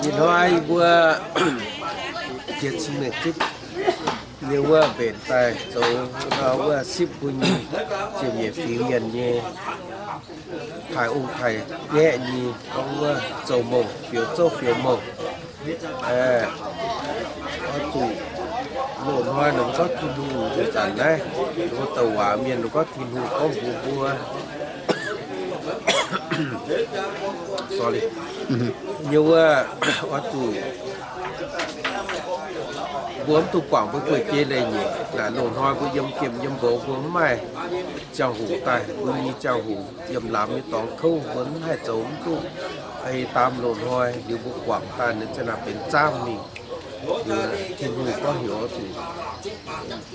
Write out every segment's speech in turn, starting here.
Ih hnoi yie mbuo jiex cing-mengh zipv nyei wuov mbenc daaih zoux wuov sipv mbuo nyei ziepc nyeic fingx mienh nyei taaih ong taaih ngaeqv nyei gorngv wuov zoux mouh, fioux zouv fioux mouh. Oix zuqc loz-hnoi longc gorngv Tin-Hungh nzuqc zanc naaiv, mbuo douc waac mienh longc gorngv Tin-Hungh gorngv mbuox mbuo, sorry, nyei wuov, oix zuqc mbuo mv dungx guangc mbuo guei-jei leiz-nyeic. Naaic loz-hnoi mbuo yiem gemh yiem nqox, mbuo mv maaih ziangh hoc daaih, mbuo nyei ziangh hoc yiem lamz nyei dorngx kouv, mbuo mv haih zoux, mv duqv ei daam loz-hnoi. Liuz mbuo guangc daaih ninh za'naaic benx zaamv mingh. Liuz Tin-Hungh gorngv heuc oix zuqc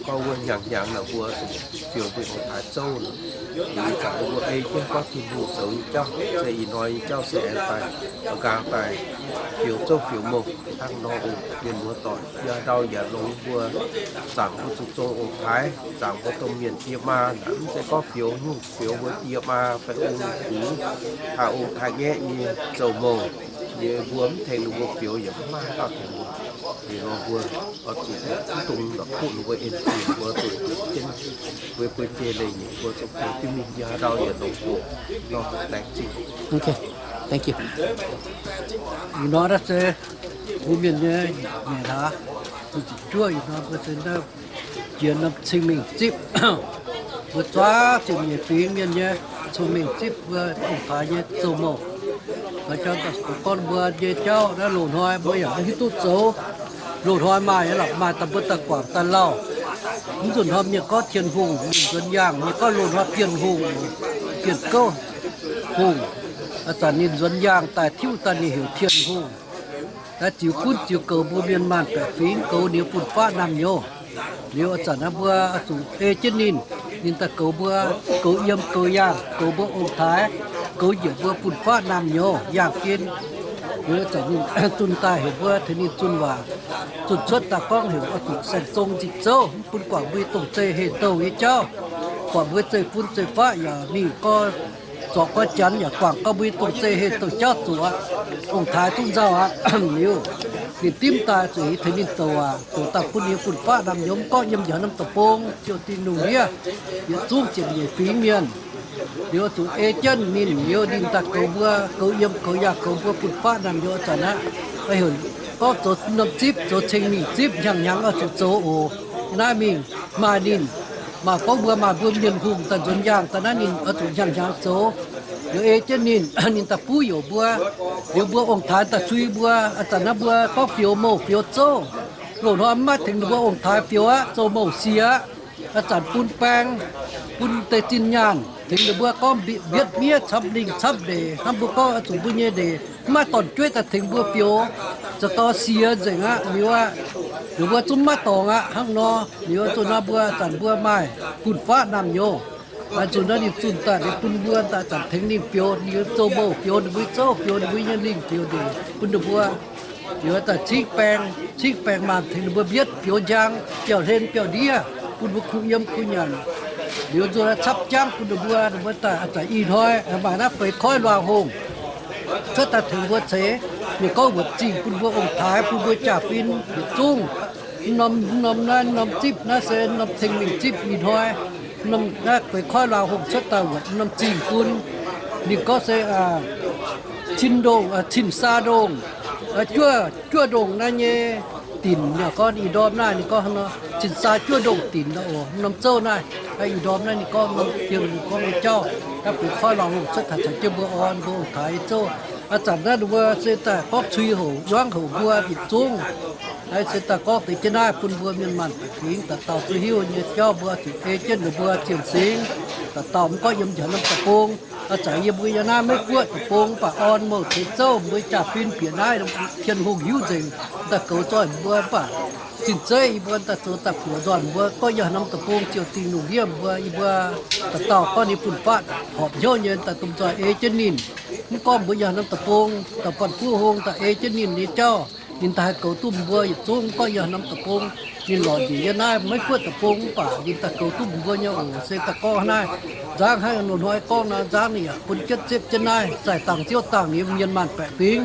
gorngv wuov hnyangx-hnyangx naaic mbuo zuqc fioux mbuo ong-taaix zouv nor. Liuz ih zanc mbuo ei jienv gorngv Tin-Hungh zoux nyei jauv, se ih hnoi nyei jauv se aengx daaih, nqaang daaih fioux zouv fioux mouh hnangv nor oc. Mienh muoz-doic, yie ndau yaac longx mbuo zaangc mbuo zuqc zong ong-taaix, zaangc mbuo domh mienh die maa naaic, mv zeiz gorngv fioux nyungc, fioux mbuo die maa fai ong-gux, taaih ong-taaix ngaeqv nyei zoux mouh, yie mbuo mv tengx ninh mbuo fioux yaac mv maaih dauh tengx mbuo. Liuz nor mbuo oix zuqc mv dungx la'kuqv ninh mbuo en zingh, mbuo zuqc jienv mbuo guei-jei leiz-nyeic mbuo zuqc fioux jienv mingh. Yie ndau yaac longx oc. Nor laengz zingh. Okay, thank you. Ih hnoi naaiv se mbuo mienh nyei nyeic hlaax, ziepc juov. Ih hnoi mbuo se naaiv jiex norm cing-mengh zipv. Mbuo zuangx ziepc nyeic fingx mienh nyei cing-mengh zipv mbuo ong-taaix nyei zoux mouh. Maaih jauv daaih gorngv mbuo nyei jauv naaiv loz-hnoi mbuo yaac maiv hiuv duqv zoux. Loz-hnoi maaih nyei lorqc, maaih daaih mbuo daaih guangc daaih lauh. Mv nzunc hnoi mienh gorngv Tin-Hungh, ninh nzuonx yaangh, mienh gorngv loz-hnoi Bienh Hungh, Bienh Gouv Hungh. Ih zanc ninh nzuonx yaangh daaih tiuv daaih ninh heuc Tin-Hungh. Naaiv ziux gunv ziux goux mbuo mienh maanh baeqc fingx, goux ninh nyei fun-faqv naamh nyouz. Liuz ih zanc naaiv mbuo oix zuqc ei jienv ninh, ninh daaih goux mbuo, goux yiem goux yaangh, goux mbuo ong-taaix, goux njiec mbuo fun-faqv naamh nyouz yaangh gen. Liuz ih zanc ninh zunh daaih heuc mbuo tengx ninh zunh waac, zunh cuotv daaih gorngv heuc oix zuqc saeng-zong nzipc zouv, mv bun guangc mbuo nyei dongh zeih heh douh nyei jauv, guangc mbuo zeiv-fun zeiv-faqv yaac mingh gorx zorc gorx janx yaac guangc gau mbuo nyei dongh zeih heh douh jauv zuqc aqv. Ong-taaix zungv nzauh aqv. Liuz ninh dimv daaih zuqc tengx ninh douc waac, douc daaih bun ninh nyei fun-faqv naamh nyouz mv gorngv yiem njang norm deic-bung, Ziouv Tin-Hungh ndiev, yietc zungv ziepc nyeic fingx mienh. Liuz zuqc ei jienv ninh, liuz ninh daaih goux mbuo, goux yiem goux yaangh, goux mbuo fun-faqv naamh nyouz ih zanc aqv. Heuc gorngv zoux norm zipv, zoux ceng mingh zipv, hnyangx-hnyangx oix zuqc zoux oc. Naaiv mingh maaih ninh, maaih gorngv mbuo maaih mbuo mienh hungh daaih nzuonx yaangh daaih naaiv ninh oix zuqc hnyangx-hnyangx zoux. Liuz ei jienv ninh, ninh daaih buv youc mbuo. Liuz mbuo ong-taaix daaih sui mbuo. Ih zanc naaiv mbuo gorngv fioux mouh fioux zouv, loz-hnoi mv maaih tengx ninh mbuo ong-taaix fioux aqv, zoux mouh sie aqv. Ih zanc bun baeng, bun deix zinh nyaanh tengx ninh mbuo gorngv mbietv miev camv lingh camv ndeic hnangv mbuo gorngv oix zuqc mbuo nyei ndeic mv maaih dorn-jueiv daaih tengx mbuo fioux, za'gengh sie nzengc aqv. Liuz aqv, ninh mbuo zungv maiv dorngx aqv hnangv nor. Liuz zuqc nor mbuo zanc mbuo maaih fun-faqv naamh nyouz. Zuqc nor ninh zunh daaih ninh bun mbuo daaih zanc tengx ninh fioux, ninh zoux mouh fioux ninh mbuo zouv, fioux ninh mbuo nyei lingh fioux ndeic bun ninh mbuo. Liuz daaih cingv baeng, cingv baeng maanh tengx ninh mbuo mbietv fioux njang, biauv-hlen biauv-ndiev bun mbuo kuh yiem kuh nyanc. Liuz nzuonx capv jangv bun ninh mbuo, ninh mbuo daaih zanc ih hnoi maaih naaiv feix koiv luangh hungh cuotv daaih tengx mbuo ceix. Ninh gorngv wuonc zingh bun mbuo ong-taaix, bun mbuo jaa-fin yietc zungv. Norm, norm naaiv, norm zipv naaiv se norm ceng mingh zipv ih hnoi. Norm naaiv feix koiv luangh hungh cuotv daaih wuonc norm zingh bun. Ninh gorngv se cin ndongh, cin saa ndongh, juov, juov ndongh naaiv nyei dinc. Ninh gorngv ih ndorm naaiv ninh gorngv cin saa juov ndongh dinc oc. Norm zouv naaiv, ih ndorm naaiv ninh gorngv norm diuh ninh gorngv nyei jauv, naaiv feix koiv luangh hungh cuotv taux caux jienv mbuo orn mbuo ong-taaix nyei zouv. Ih zanc naaiv ninh mbuo se daaih gorngv cui houc, yuangv houc mbuo yietc zungv. Naaiv se daaih gorngv deix jienv naaiv bun mbuo mienh maanh baeqc fingx dauh dauh duqv hiuv nyei jauv mbuo zuqc ei jienv ninh mbuo zien singx. Dauh dauh mv gorngv yiem njang norm deic-bung, ih zanc yie mbuo yiem naaiv Meiv Guoqv deic-bung mv baac orn mouh ceix zouv, mbuo jaa-fin bieqc naaiv Tin-Hungh hiuv nzengc. Daaih goux zoih mbuo mv baac zinh zeiv yie mbuo daaih zoux daaih buoqc nzoih mbuo gorngv yiem norm deic-bung Ziouv Tin-Hungh ndiev mbuo, yie mbuo dauh dauh gorngv ninh fun-faqv horpc hnyouv nyei daaih domh nzoih ei jienv ninh. Mv gorngv mbuo yiem norm deic-bung daaih buatc buov hung daaih ei jienv ninh nyei jauv, ninh daaih haih goux duqv mbuo yietc zungv. Mv gorngv yiem norm deic-bung, ninh lorz njiec yiem naaiv Meiv Guoqv deic-bung mv baac ninh daaih goux duqv mbuo nyei oc. Se daaih gorngv naaiv nzangv hnangv loz-hnoi gorngv nor, nzangv ninh yaac bun jienv zipv jienv naaiv zaih dangh ziouv dangh ninh mienh maanh baeqc fingx.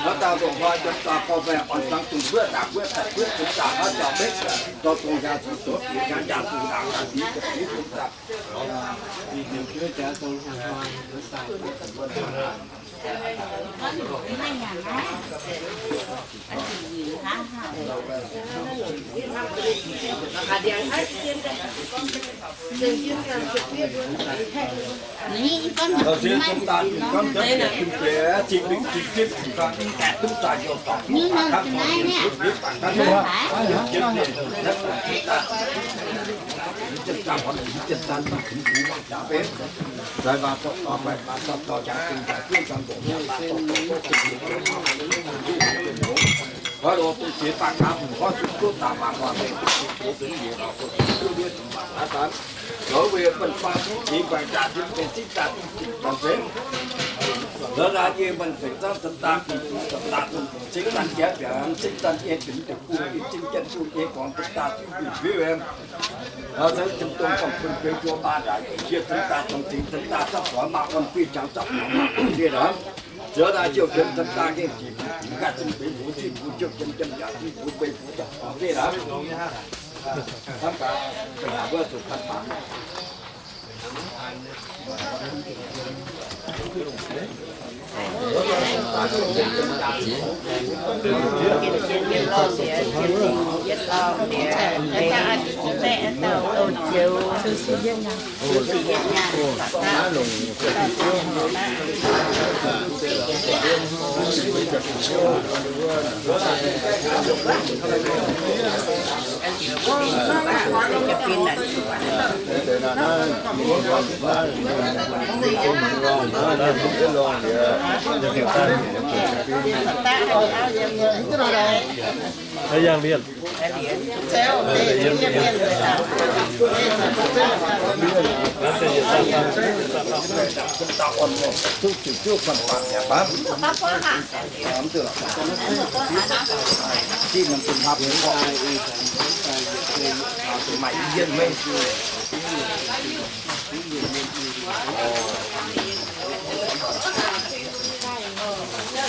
Haaix dauh ndongc hnoi jiem dauh gorngv mbaeqc orn zangx dungz mbuov ndaangc mbuov daaih mbuov zunc daaih haaix dauh mbenc, dorh dongh yaac zuqc zoux bieqc nqaang yaac zuqc ndaangc daaih dingc daaih dingc dongh daaih. Laaix naaiv yie mbuo fingx zanv daaih, daaih cingv zanv jiex mbiaauc, cingv zanv nyei benx deic-bung, cingv jienv duqv nyei gorngv daaih duqv mbiaauc. Hnoi zengv jiem dongh gorngv bun beu juov baav ndaangc, cie zanv daaih dongh cingv zanv daaih zapv buatc maaih orn bieiv jangx zapv buatc maaih orn bieiv ndaangc. Ziouc naaiv ziouc jiem zanv daaih gengh jiex mbiaauc, ganh zinh benx mbuo zinh mbuo ziouc jiem jiem yaac zinh mbuo benx mbuo jiem orn bieiv ndaangc. Hnamv gaax, mbuo zuqc gan baac.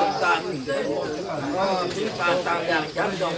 zungv daaih mingh, mingh baan daaih ndiangx-njamv ndorm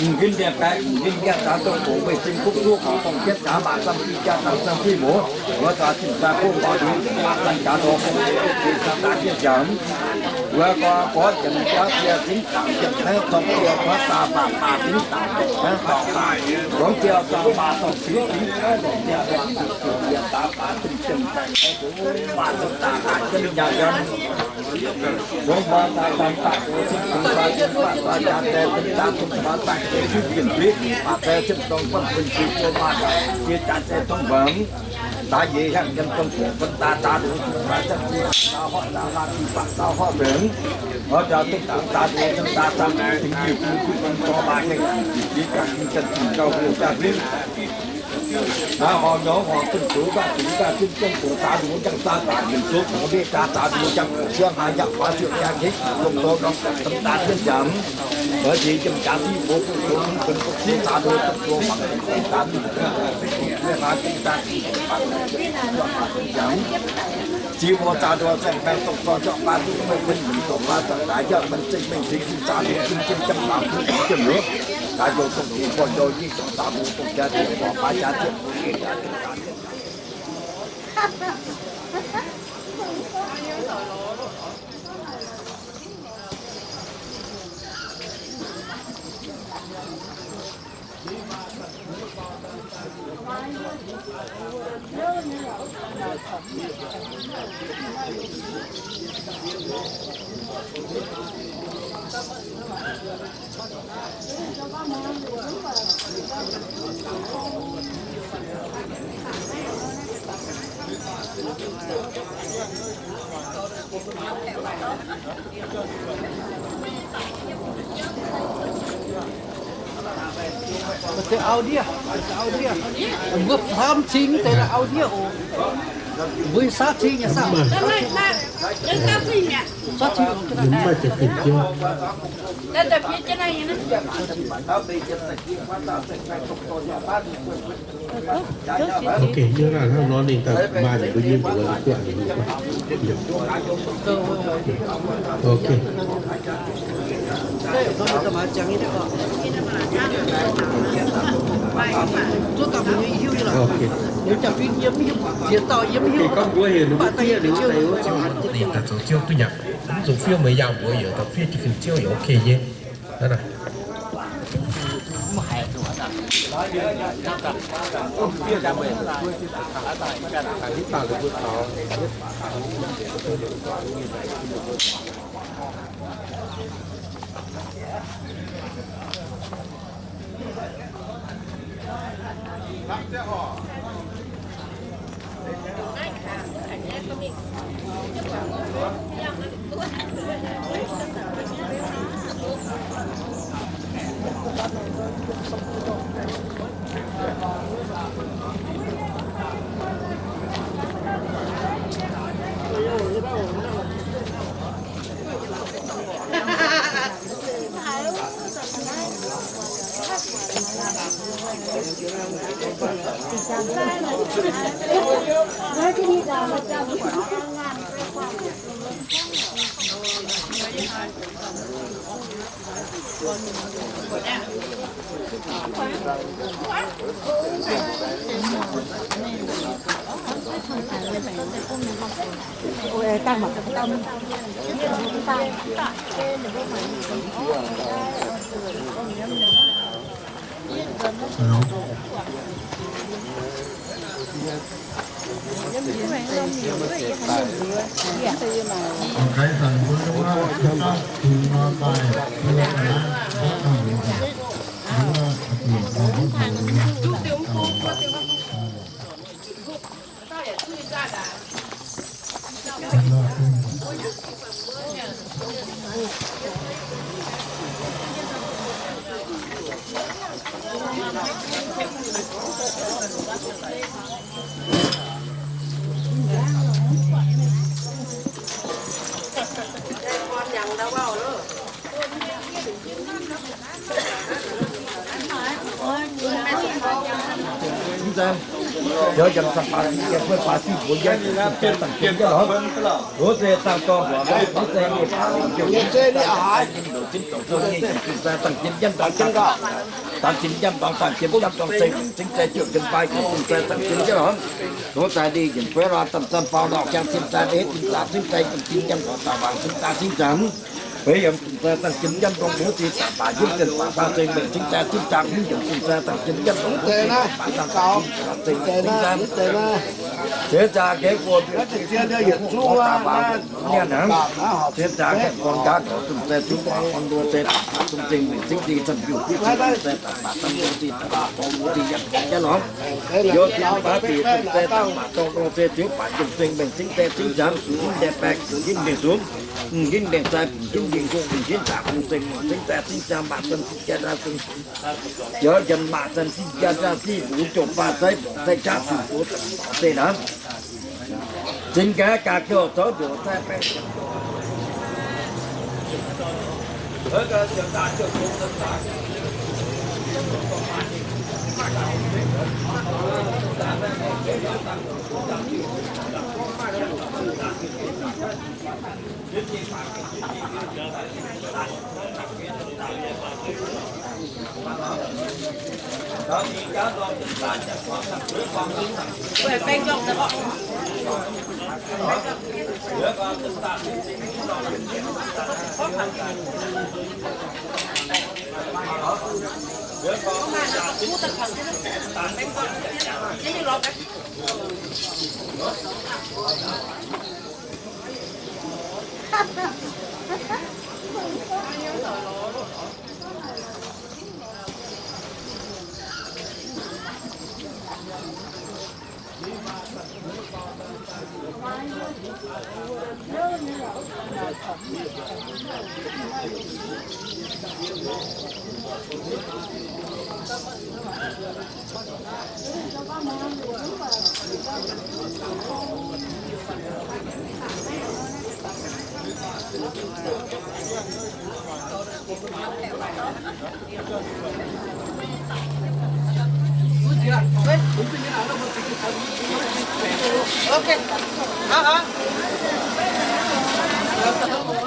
M'nqinv dien baeqc, m'nqinv nqaeqv, daav dongh bungx weih sin kuv zuqv, gorngv dongh jienv jaax maac, zanh fih jaax dangx, zanh fih mouz, wuov daaih zinh daaih bungx baac ndingc, maac zanh jaax nor, bungx daaih daaih jienv jaax. Wuov gorngv gorngv jiex jaax fiev zingx dangx jiex hnaangx zorng fiev kuav daaih baac baac zingx dangx jiex hnaangx dorngc daaih. Gorngv jiex zorng baac dorngc zingx zingx daaih dorngc jiex daaih baac zinh zinh daaih baac zinh daaih daaih jienv jaax yiem. Gorngv baac daaih daaih baac zinh zinh daaih jienv baac daaih jaax daaih zinh daaih zinh daaih daaih jienv jienv jienv baac daaih jienv dorngc buonv buonv jienv baac jiex jaax daaih dongh mbaengx. Daaih yie hiaangx yiem dongh buonv daaih daaih dongh jienv daaih zinh daaih horpc daaih hlaax jienv baac daaih horpc mbaengx. Horpc jaax duqv dangx daaih dongh jienv daaih daaih dingc yiuh bun bun bun dorh maaih hengx jiex jiex jangx jiex jangx jiex gauh hlo jaax hlingv. Naaiv horngh nyorngv horngh dunh zoux gaax, dunh gaax, dunh jienv zoux daaih nduov jangx daaih daaih nduov zoux gorngv mbienv jaax daaih nduov jangx, siang haaix yaac faaux siouc jaax hneiv, longc zoux norm daaih jienv jangx. Mbuo jiex jiem jaax div mbuo bun zoux bun bun bun siqv daaih nduov zoux mangc daaih nduov jangx. Ziex mbuo daaih nduov saeng-baengh dongh zorng jauv baav duqv meih bun mingh dorh baav daaih jauv maiv zeiz mengh zingh zinh daaih nduov jiem jiem jangx daaih bun jiem nduov. Daaih nduov dongh jiex buonv nduov yie dorh daaih nduov dongh jaax diex borqc baav jaax diex. Deix audio, deix audio. Mbuo faam cing deix audio oc. Mbuo sav cing nyei sav. Sav cing oc. Ok, yie naaiv hnangv nor ninh daaih maaih mbuo nyei mbuox guangc ninh guangc. Ok. Ok. Ninh daaih zoux Ziouv duqv nyanc. Mv zuqc fiev meih yaangh mbuox yoc, daaih fiev jienv fin-ziouv yaac ok nyei. Hnangv naaic.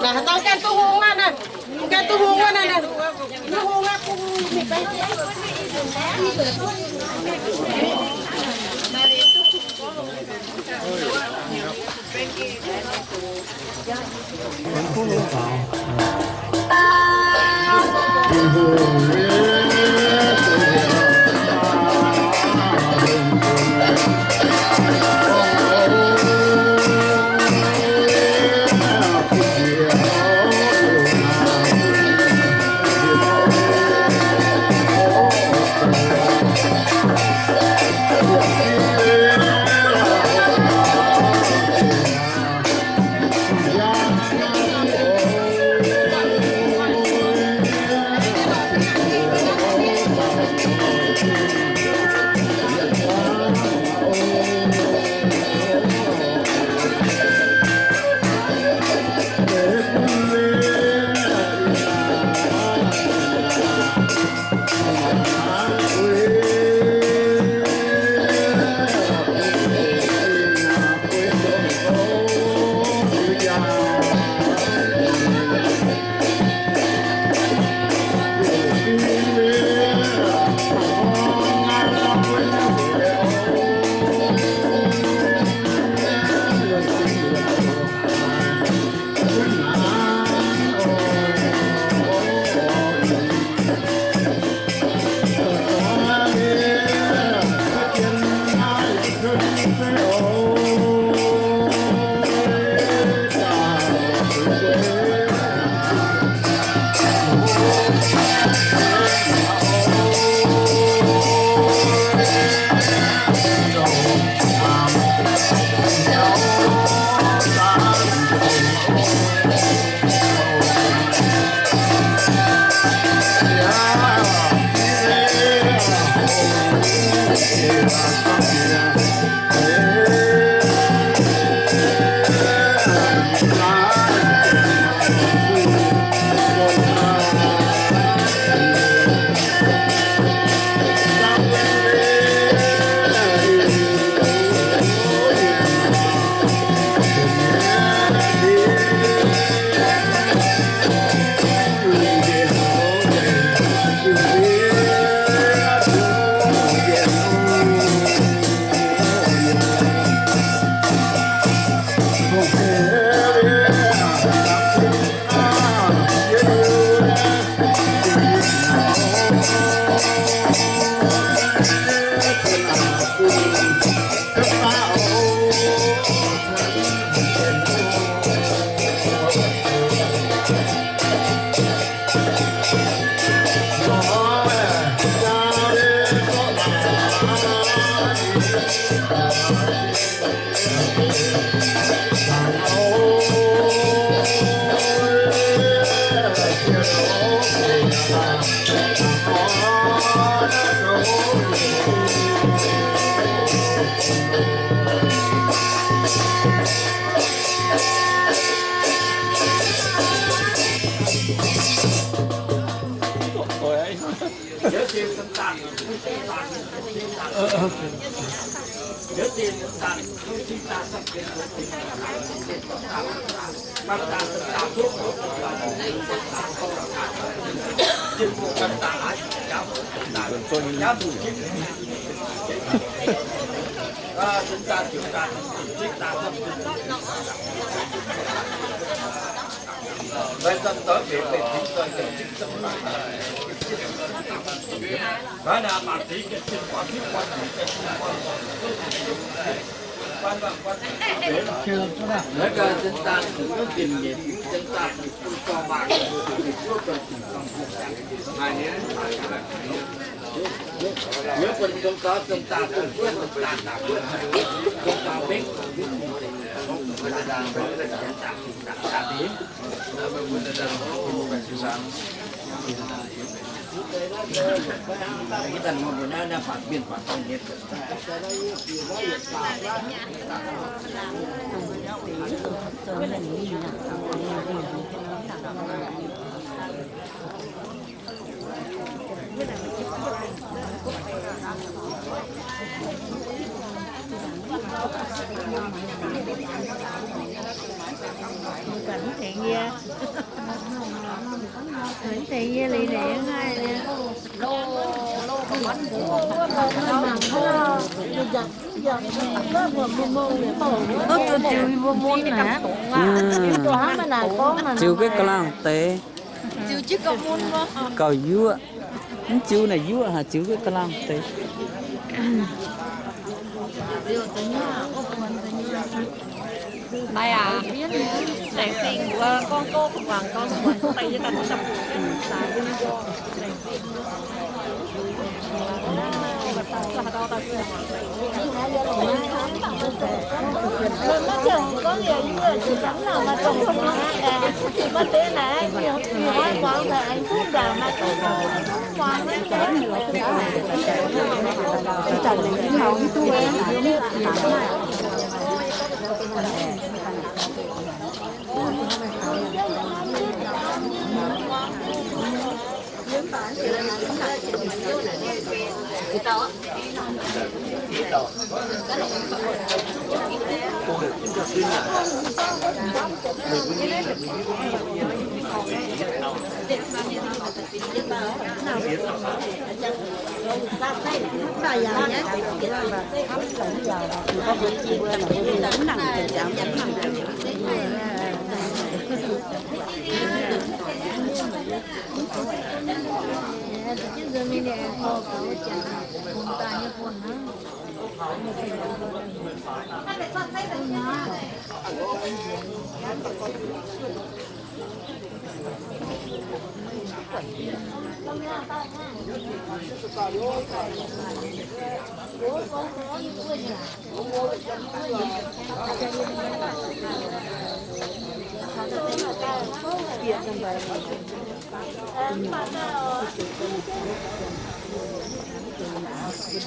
Naaiv haaix dauh gaengh duqv hungh wuov naaiv? Gaengh duqv hungh wuov naaiv, duqv hungh wuov, duqv hungh. Ziux ga'laangh deix. Gauh yuoqv. Mv ziux naaic yuoqv haic, ziux ga'laangh deix. Deix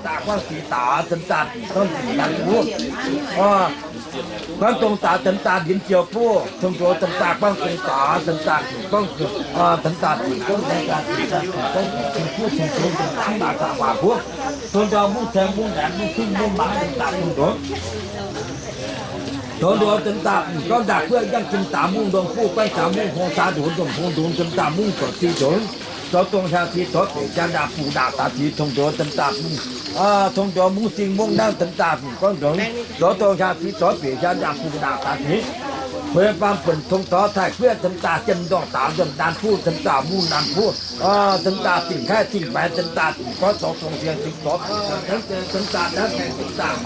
daaih guangv deix daaih, deix daaih dingc guangv deix buv. Guangv dongh daaih deix daaih ndinx joux buv. Tong ndox deix daaih guangv deix daaih, deix daaih dingc guangv, deix daaih dingc guangv, deix daaih dingc guangv, deix daaih dingc buv, tong ndox deix daaih daaih waac buv. Tong ndox mungv ceng mungv laengz mungv zungv mungv maanc deix daaih tong ndox. Tong ndox deix daaih dingc guangv ndaangc buov yangh jiem daaih mungv ndongh buv guaengv daaih mungv hong saax ndongx ndongh hong ndongx deix daaih mungv zorc ziex ndongx. Zoux dongh hiaang ziex zorc bieqc jaa ndaangc buqc ndaangc daaih ziex tong ndox deix daaih mungv. Tong ndox mungv zingh mungv nangv deix daaih dingc guangv ndongx. Zoux dongh hiaang ziex zorc bieqc jaa ndaangc buqc ndaangc daaih ziex. Kuinx baamh buonc tong dorc taaih guieqv deix daaih jiem ndorngh daaux nzuonx naanc buv deix daaih mungv naanc buv. Deix daaih dingc kaiv dingc maix deix daaih dingc guangv zoux dongh hiaang ziex zorc bieqc jaa ndaangc deix daaih naaiv baengh deix daaih.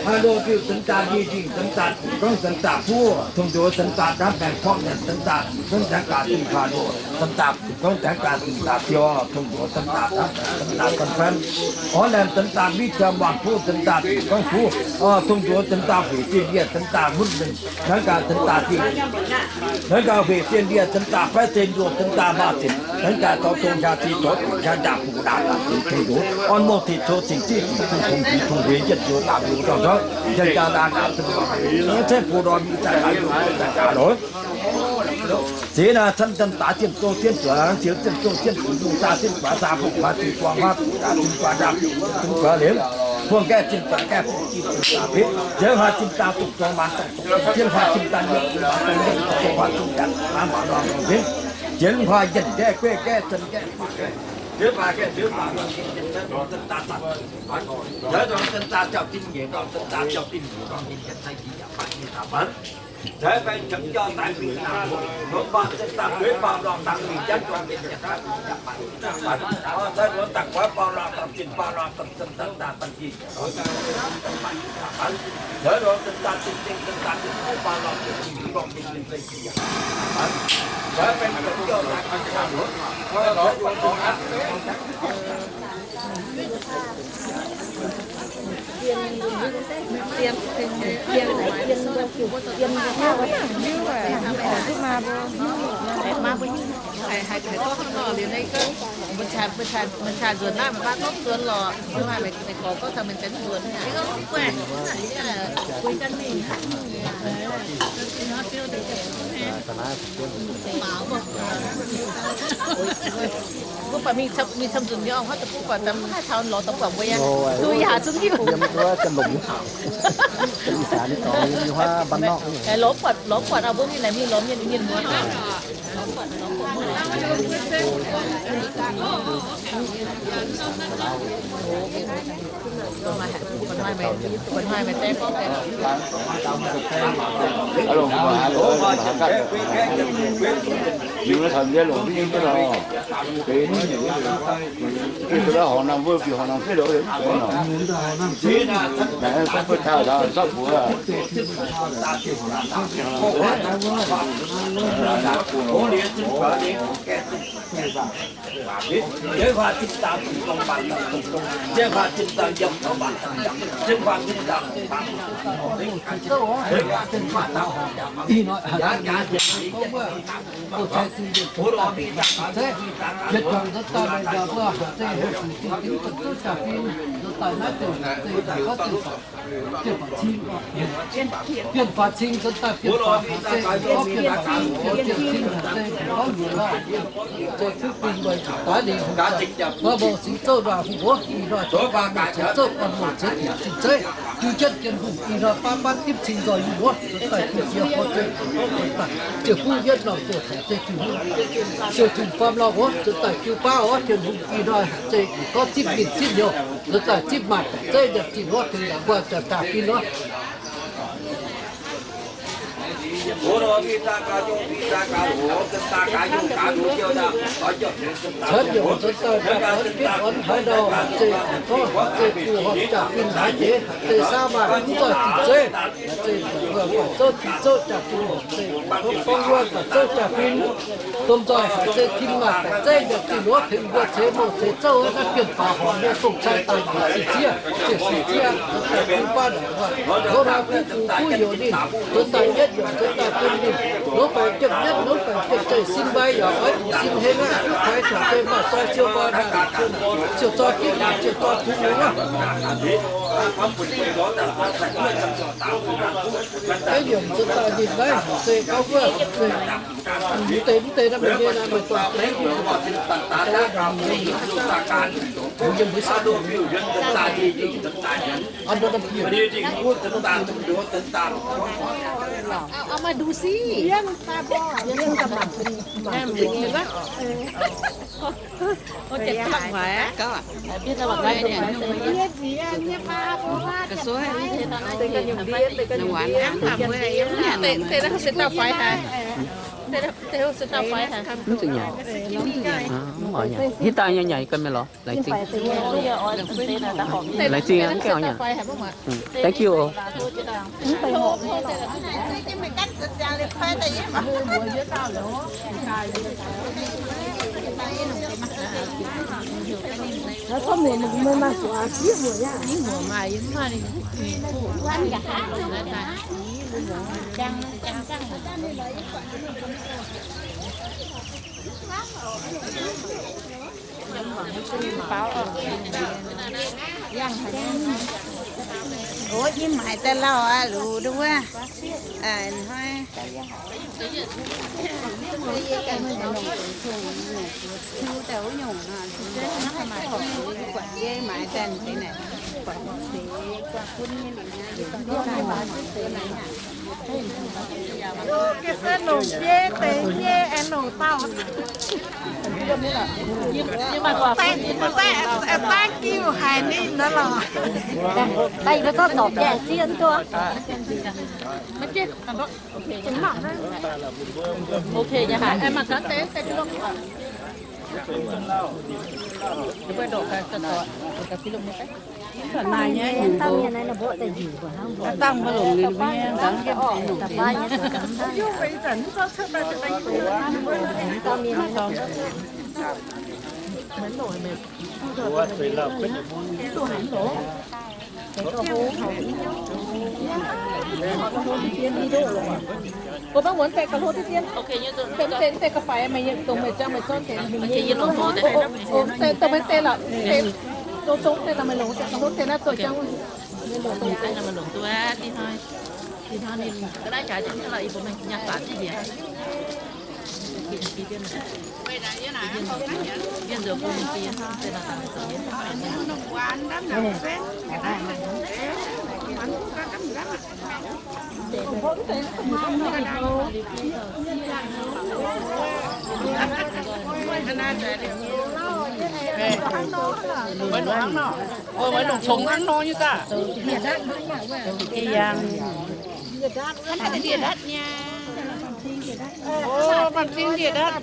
Haaix loz-diuh deix daaih ndie ndingh deix daaih dingc guangv deix daaih buov. Tong ndox deix daaih naaiv baengh porv nyanc deix daaih dingc guangv ndaangc gaax dingc haaix loz deix daaih dingc guangv ndaangc gaax dingc daaih biauv. Tong ndox deix daaih naaiv baengh deix daaih fan fan. Orv laengh deix daaih mbiv jaa muangx buv deix daaih dingc guangv buv. Tong ndox deix daaih hueic zinh ndie deix daaih mutv nzengc. Naaiv gaax deix daaih dingc, naaiv gaax hueic zinh ndie deix daaih faiv zinh nduoh deix daaih maaih zinc. Naaiv gaax zoux dongh hiaang ziex zorc bieqc jaa ndaangc buqc ndaangc daaih dingc tong ndox. Orn mongh tengx coux cingx zieqv cingx zungh tongx diex tongx hueix yietv njoux daaih njoux ndorngh ndorngv. Jaa jaa laa laa zinh, ceng bu lorh mingh daaih laaix yungh daaih gaax lorz. Ziex naaiv camv deix daaih zinh zouv zinh zuoqc, ziouc zinh zouv zinh zuqc, zungh zaah zinh guaax, zaah buqv guaax, zinh guaax huaav, zinh guaax ndaamv, zinh guaax liemh, buangh gaeqv zinh guaax gaeqv, buqv zinh guaax betv, nziouv huaav zinh daaih duqv dorngx maanc daaih, jienv huaav zinh daaih nyieqc, zinh daaih nyieqc, zinh huaav zinh daaih maanc maanc lorngh lorngh zinh, jienv huaav njienh gaeqv gueiv gaeqv zinh gaeqv, nziouv baac gaeqv nziouv baac lorngh zinh, nziouv ndorngx zinh daaih zanc, nziouv ndorngx zinh daaih jauv-dinc nyeic, ndorngx zinh daaih jauv-dinc nyeic, ndorngx zinh yietc cai jiex yaac baac nyei daaih banv. Zeix baeng camv jauv daaih mingh daaih, longx baac zinh daaih gueix baac lorngh dangx mingh janv ndorngx zinh yietc cai jiex yaac baac nyei daaih banv. Cai longx daaih gueix baac lorngh dangx zinh baac lorngh dangx zinh daaih daaih banv jiex. Haiz, haiz, haiz gorngv hnangv nor liuz naaiv gorngv, mbuo caa, mbuo caa, mbuo caa nzuonx naaiv, maiv maaih gorngv nzuonx lorqc. Mbuo maaih meih gorx gorngv taux meih cingx nzuonx. Mbuo baac mingh camv, mingh camv nzunc nyei orqc, hnangv deix mbuo baac maiv haih taux lorz dongh buatc mbuo yaac duqv yaac zungv hiuv. Lorz buatc, lorz buatc aqv, mbuo mingh naaic mingh lorz mienh, mienh muoz. Bienh faaux cing nzuonx daaih bienh faaux haaix zeiz, gorngv bienh faaux cing, bienh bienh cing haaix zeiz, gorngv nyei lorqc. Zeiz kuv binh mbuo daaih lingh, mbuo mouc singx zouv nduov hungh wuov, ih hnoi ceix zouv, mouc ceix diuc cing zeiv, jiu jienv Tin-Hungh ih hnoi baav baav dimv cing nzoih yie wuov, zuqc daaih jiu jiex horc zeiz, ziouc buv yietv norm ziouc haic zeiz Tin-Hungh, ziouc zuqc faam lauh wuov, zuqc daaih jiu baav wuov, Tin-Hungh ih hnoi haic zeiz gorngv zipv ninh zipv liouh, zuqc daaih zipv maaih zeiv nyanc zinh wuov, tengx yaac mbuo jaax-jaax fim wuov. Cuotv yaac nzuonx daaih daaih orn jienv orn haaix ndau, haaix zeiz gorngv haaix zeiz buoz horpc jaax fim haaix deix, haaix zeiz saav maaih mv nzoih zinh zeiv, haaix zeiz buatc zouv zinh zouv jaax fim, haaix zeiz gorngv gorngv wuov buatc zouv jaax fim, domh nzoih haaix zeiz tim maaih baeqc zeiv nyanc zinh wuov, tengx mbuo ceix mouc ceix zouv naaiv bienh faaux horngc nyei dongh cai daaih njiec sieqv zieqv, sieqv zieqv, bun baav naaic wuov, hoz hnoi bun fuqv bun youz ninh, nzuonx daaih yietv yaac nzuonx daaih bun ninh, longc baengc jiepv nyietv, longc baengc jiepv zeiv, sin mbai yaac oix zuqc sin heng aqv. Duqv kuaix caux zeiv maaih zoi siou nqoi naaic, siou zoi gitv naaic, siou zoi kungx longx aqv. Eix yaac nzuonx daaih ninh naaiv haic zeiz gorngv wuov, mv deix mv deix naaiv meih nyei naaiv meih dorh deix, yiem mbuo saav, an nor daaih bieqc. Ao, ao maaih nduqc sic. Mv zuqc nyanc. Hitv daaih nyanc nyanc ganh mingh lorz. Laengz zingh. Laengz zingh aqv, mv gaengh nyanc. Thank you oc. Ov, yie maaiz daaih lauh aqv, luc nduov wuov. Hnoi yie ganh longc deix zungh, zuov daaih wuov nyungc nor, yie maaiz daaih deix naaic, buatc deix guangc bun nyei liuz, yie ganh longc deix nyei, aengx longc dauh. Thank you haic ninh nor lorqc. Daaih yie mbuo zorqv zorpc jiex zieqv duqv. Ok, dangh mbuo longc ninh mbuo nyei nzangv jienv. Mbuo baav muonz daaih gauh hlo diqv dien. Deix mv deix ga'faix meih yietc dongh meih jangv meih zorqv deix. Dongh meih deix lorqc, dongh deix naaiv zoih jangv. Mbuo longc hnangv nor, mbuo longc congx hnangv nor nyei daaih. Yie yangh. Ov, maaih zingh njiec ndaav.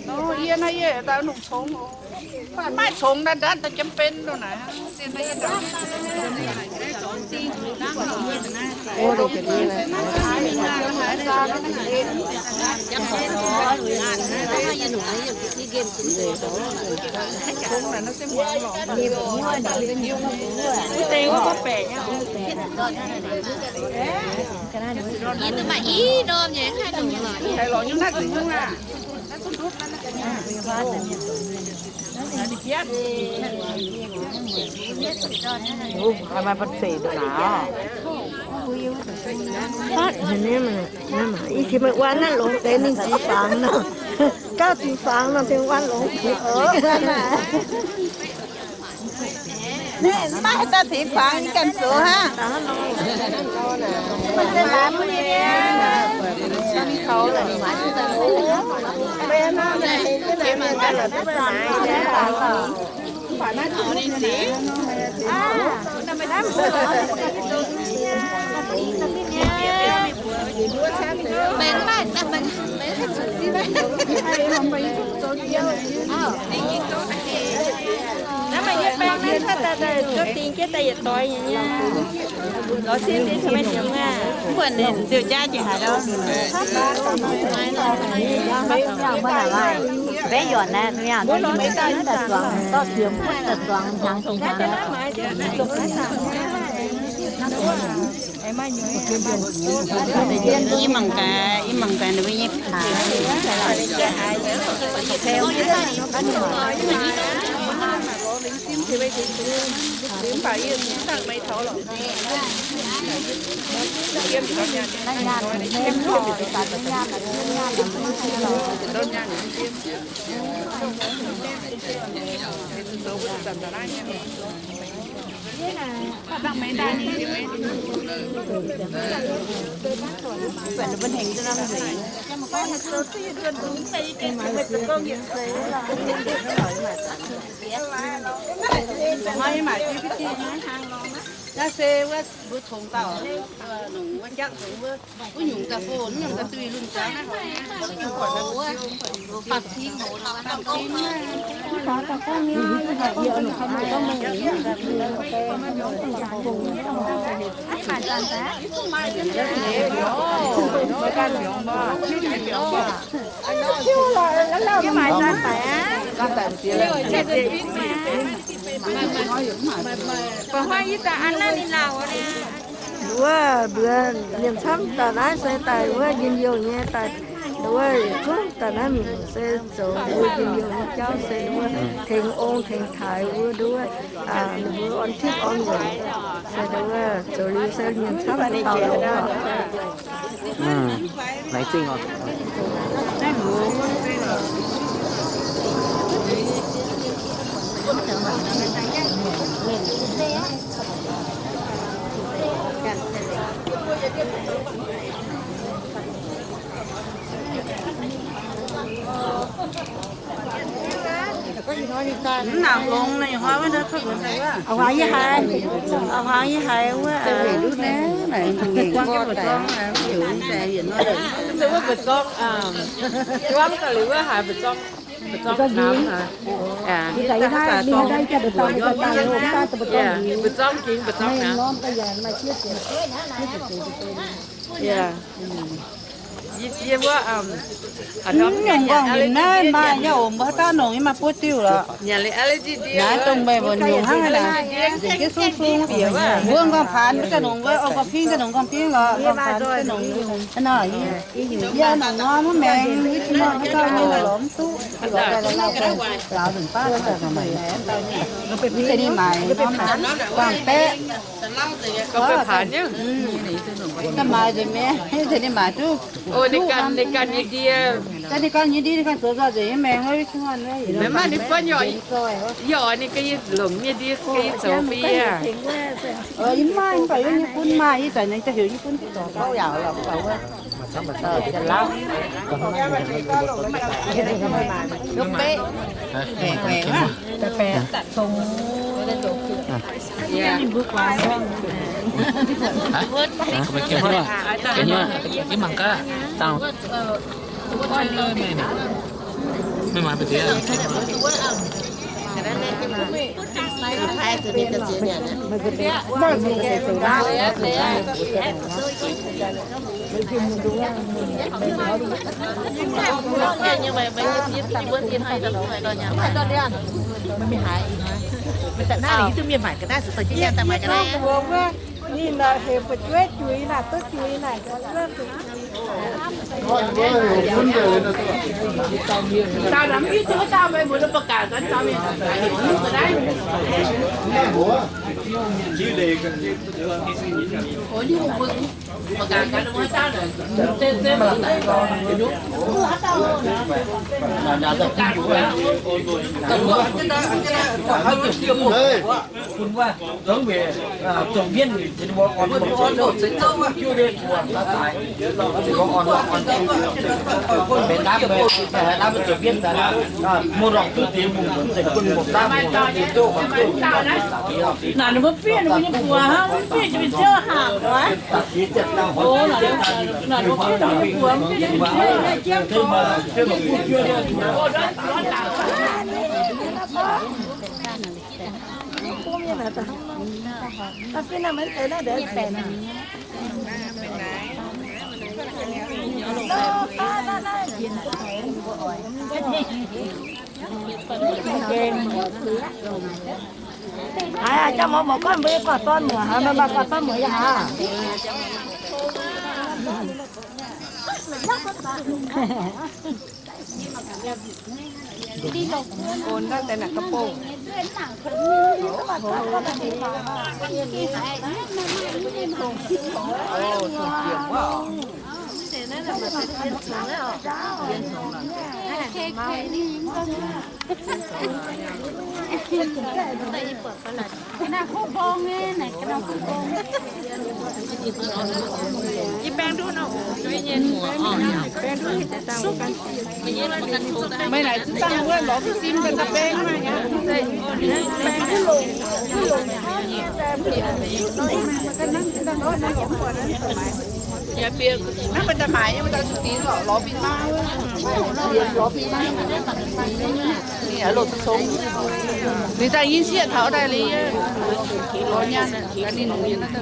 Nor, yie naaiv yie daaih longc congx. Maaih congx ndaav ndaav daaih jiem ben loh naaic. Yie duqv maaih i norm nyei haaix nyungc lorqc. Maaih banh zeic ndongc naaic. Fatv haic nyei maah. I qiex meih wuan naaiv longx deix ninh ziux fangx nor. Gauh ziux fangx nor, tengx wuan longx ziux oc. Maiv maaih haaix dauh tengx fangx, yie ganh zoux hnangv. Naaiv maaih yie baeng naaiv cuotv daaih, daaih zuov ding jienv daaih yietc doix nyei. Lorz sin deix taux maiv dingx maah. Mv buatc ninh ziouc jaav jiex haaix dauh. Mv baac yaac naaiv, mv baac zuangx, dorh jiex mv baac zuangx hnyangx jiex hnyangx. Yie mangc gaax, yie mangc gaax ninh mbuo nyei paaic. Naaiv se wuov mbuo congx dauh, nongc wuov njapv nzengc wuov, wuov nyungc daaih fo, mv nyungc daaih duih lungh jaax naaiv. Wuov mbuo mienh camv daaih naaiv se daaih wuov njien-youh nyei daaih, wuov yietc zungv daaih naaiv mingh se zoux mbuo njien-youh nyei jauv se wuov tengx ong tengx taaix wuov nduov, ninh mbuo orn tipv orn weic se wuov zoux liuz se mienh camv daaih longx oc. Laengz zingh oc. Mv nangc longx, hnoi wuov, hnoi wuov, a'hnoi yie haiz, a'hnoi yie haiz wuov, wuov mbu'zorng, wuov mbu'zorng, zuangv daaih liuz wuov haiz mbu'zorng, mbu'zorng namx haic. Mbu'zorng jingx, mbu'zorng namx. Yie, yie wuov, mv nyungc nqorngv nimc naaiv maaih nyei oc, mbuo haaix dauh nongc yie maaih buo diuh lorqc. Naaiv dongh meih mbuo nyungc hnangv naaic, nzengc jienv sung sung bieqc wuov. Mbuo nqorngv paanx ganh nongc wuov, ong nqorngv pingv ganh nongc, nqorngv pingv lorqc, nqorngv paanx ganh nongc. Yie nongc nor mv maengx, wuov jiex nor haaix dauh nyei lorqc mv duqv. Lauz nzunc baav tengx ninh maaiz norm guangc baeqv. Gauh maaiz nzengc mi'aqv, tengx ninh maaiz duqv. Ninh ganh nyei ndie, ninh ganh zoux nzauh nzengc nyei maengx wuov. Maaih ninh buonv, yie oix ninh ganh nyei longc nyei ndie ganh nyei zoux bun yie. Yie mv maaih, mv baac yie nyei bun maaih, yie zanc nyei heuc yie bun zorc gauh yaac lorqc. Hả? Hả? Không phải kia thôi. Kia nhá. Cái mảng cá. Tao. Naaic ninh mbuo fiev ninh mbuo nyei buoz hnangv, mv fiev jienv mingh ziouv haangc oc. Naaic ninh mbuo fiev ninh mbuo nyei buoz, mv fiev jienv mingh ziouv. Haiz aac, jang mor mbuo gorngv mbuo yie guaax dorn muoc, haiz meih maaih guaax dorn muoc yaac haiz. Ôn daaih daaih naaic ga'bong. Ninh daaih yie sieqv taux daaih liuz, lorz nyaanh, ninh lorz nyaanh.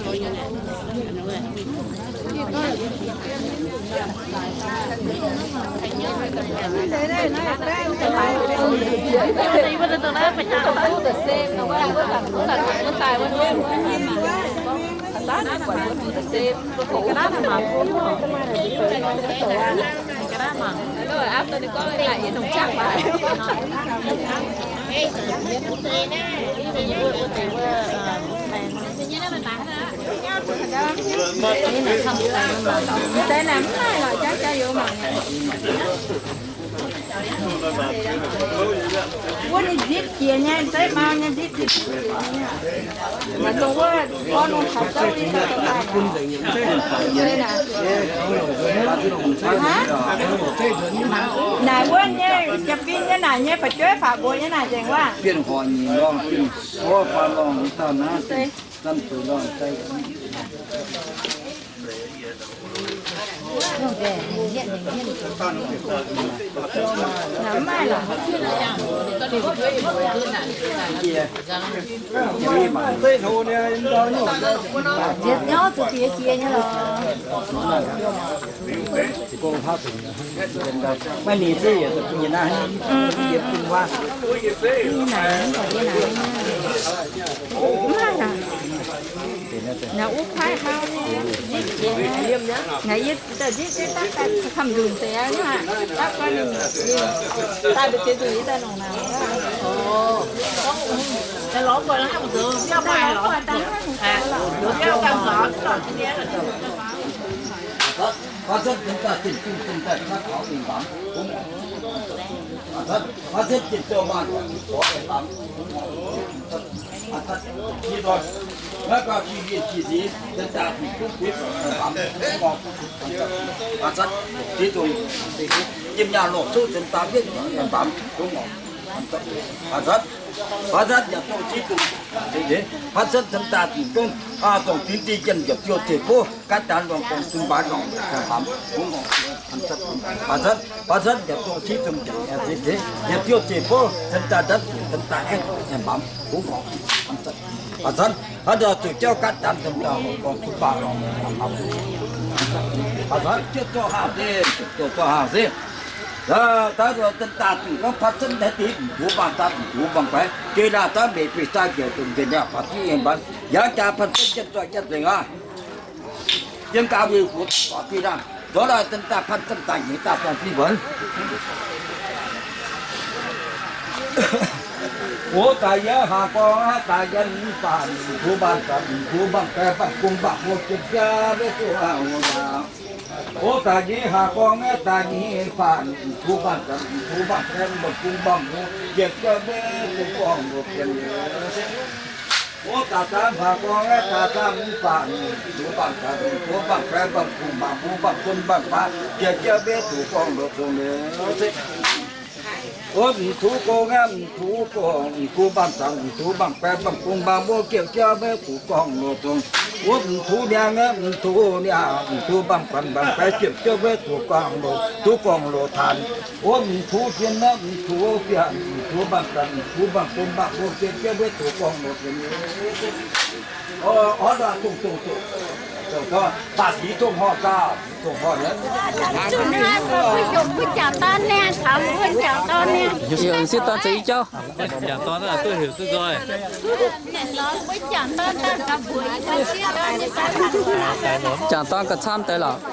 Wuov ninh nzipc jiex nyei, mv zeiz mau nyei, nzipc jiex. Maiv dongh wuov gorngv nongx taux zouv. Naaic wuov nyei, jiex fim nyei naaic nyei, fu'jueiv faaux mbuox nyei naaic nzengc wuov. Bienh horc nyic lorngh, bienh sov faam lorngh, dauh naaiv zanv zuqc lorngh daaih. Maiv nyic ziv yietc duqv nyei naaiv, yietc duqv waac. Naaiv wuov kuaaiv hnangv, naaiv yie daaih nziev jienv daaih daaih kamv nzunc deix aqv, daaih mbu'ziex nzunc yie daaih nongc naaic. Yiem nyaanh lorh coqv ziex daaih mienh mbaamz dongh orqc. Baac zanv, baac zanv yaac dongh ziv dungz, baac zanv cen daaih dungz dongv, dongh dingx zinh jienh yaac ziouc zeiv bov, gaatv daanx longc dongh zunc mbaanx longc, baac zanv, baac zanv yaac dongh ziv dungz, yaac ziouc zeiv bov, cen daaih ndanv zuqc, cen daaih aengx mbaamz, baac zanv, hnangv nor zuqc jauv gaatv daanx cen daaih longc dongh zunc mbaanx longc, baac zanv ziouc zorqv haangh se, ziouc zorqv haangh se. Daaih cen daaih dungz gorngv baac zanv naaiv deix mv tux bangc daaih, mv tux bangc faix, jiex laanh daaih meic beix daaih njiec dungz njiec niaa faaux jienv yiem mbaanx, yangh jaax baac zanv jienv zoih jienv nzengc aqv. Yiem gaax weic huox faaux jienv laanh, zoux laanh cen daaih baac zanv daaih nyei daaih daaih jienv mbuonx. Wuov daaih yie haaz gorngv aqv, daaih yie mv baac mv tux bangc daaih, mv tux bangc faix, bangc bung bangc hlo, jiem jaa maiv zuqc aqv. Wuov daaih yie haaz gorngv aqv, daaih yie mv baac mv tux bangc daaih, mv tux bangc faix, bangc bung bangc hlo, jiem jaa maiv zuqc gorngv hlo jiem. Wuov daaih zaamv haaz gorngv aqv, daaih zaamv mv baac mv tux bangc daaih, mv tux bangc faix, bangc bung bangc hlo, bangc bun bangc baac, jiem jaa maiv zuqc gorngv hlo zong liuz se. Wuov mv tux gong aqv, mv tux gong, mv tux bangc daaih, mv tux bangc faix, bangc bung bangc hlo, jiem jaa maiv zuqc gorngv hlo zong. Wuov mv tux niangh aqv, mv tux niangh, mv tux bangc faix, bangc faix, jiem jaa maiv zuqc gorngv hlo, zuqc gorngv hlo taanx. Wuov mv tux jien aqv, mv tux bienh, mv tux bangc daaih, mv tux bangc bung bangc hlo, jiem jaa maiv zuqc gorngv hlo zong. Orv, dongh dongh dongh, baac sic dongh horngh gaax, dongh horngh nyei. Mbuo jangc dorn niaa, taux mbuo jangc dorn niaa. Heuc m'sieqv dorn zoux i jauv. Jangc dorn duqv heuc duqv nzoih. Jangc dorn gauh camv deix lorqc.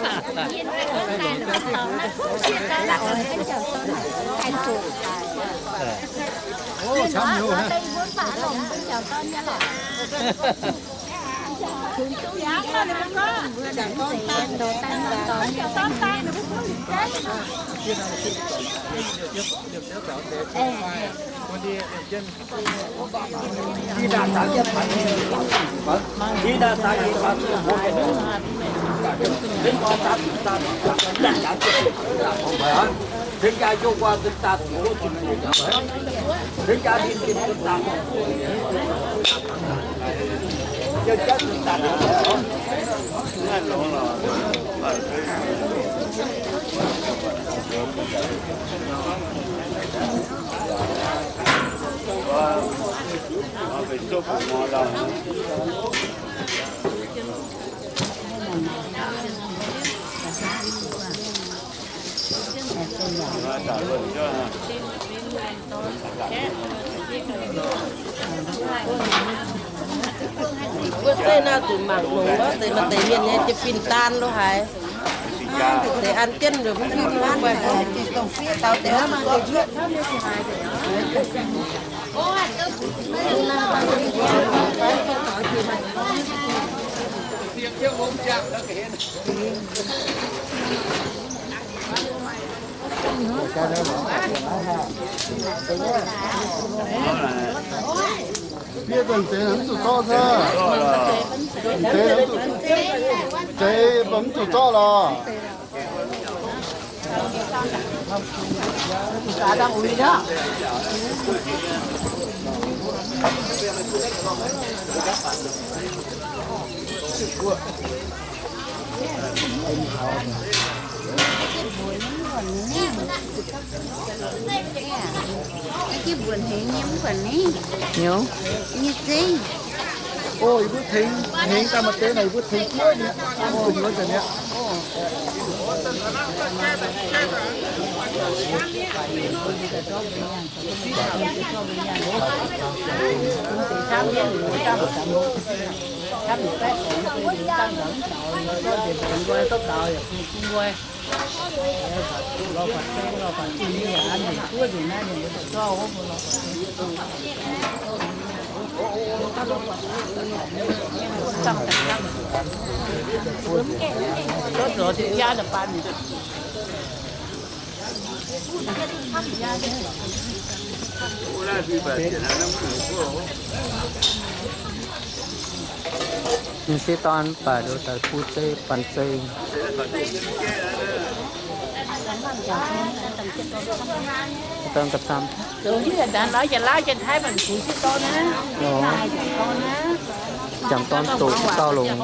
Wuov zeiv naaiv zuqc mangc longx wuov deix, maaih deix mienh nyei jiex fin-daan lo haaix. Deix an jienv nduqc mv hiuv nor. Fiev deix mv zuqc zorqv se. Deix mv zuqc, deix mv zuqc zorqv lorqc. Hnyouv. O, yie mbuo tengx, tengx daaih maaih deix naaic, yie mbuo tengx juov mi'aqv. Mv dungx nzuonx daaih mi'aqv. M'sieqv dorn baac nduqc daaih bun zeiv, banh zeiv. Jangc dorn doqc dauh longc.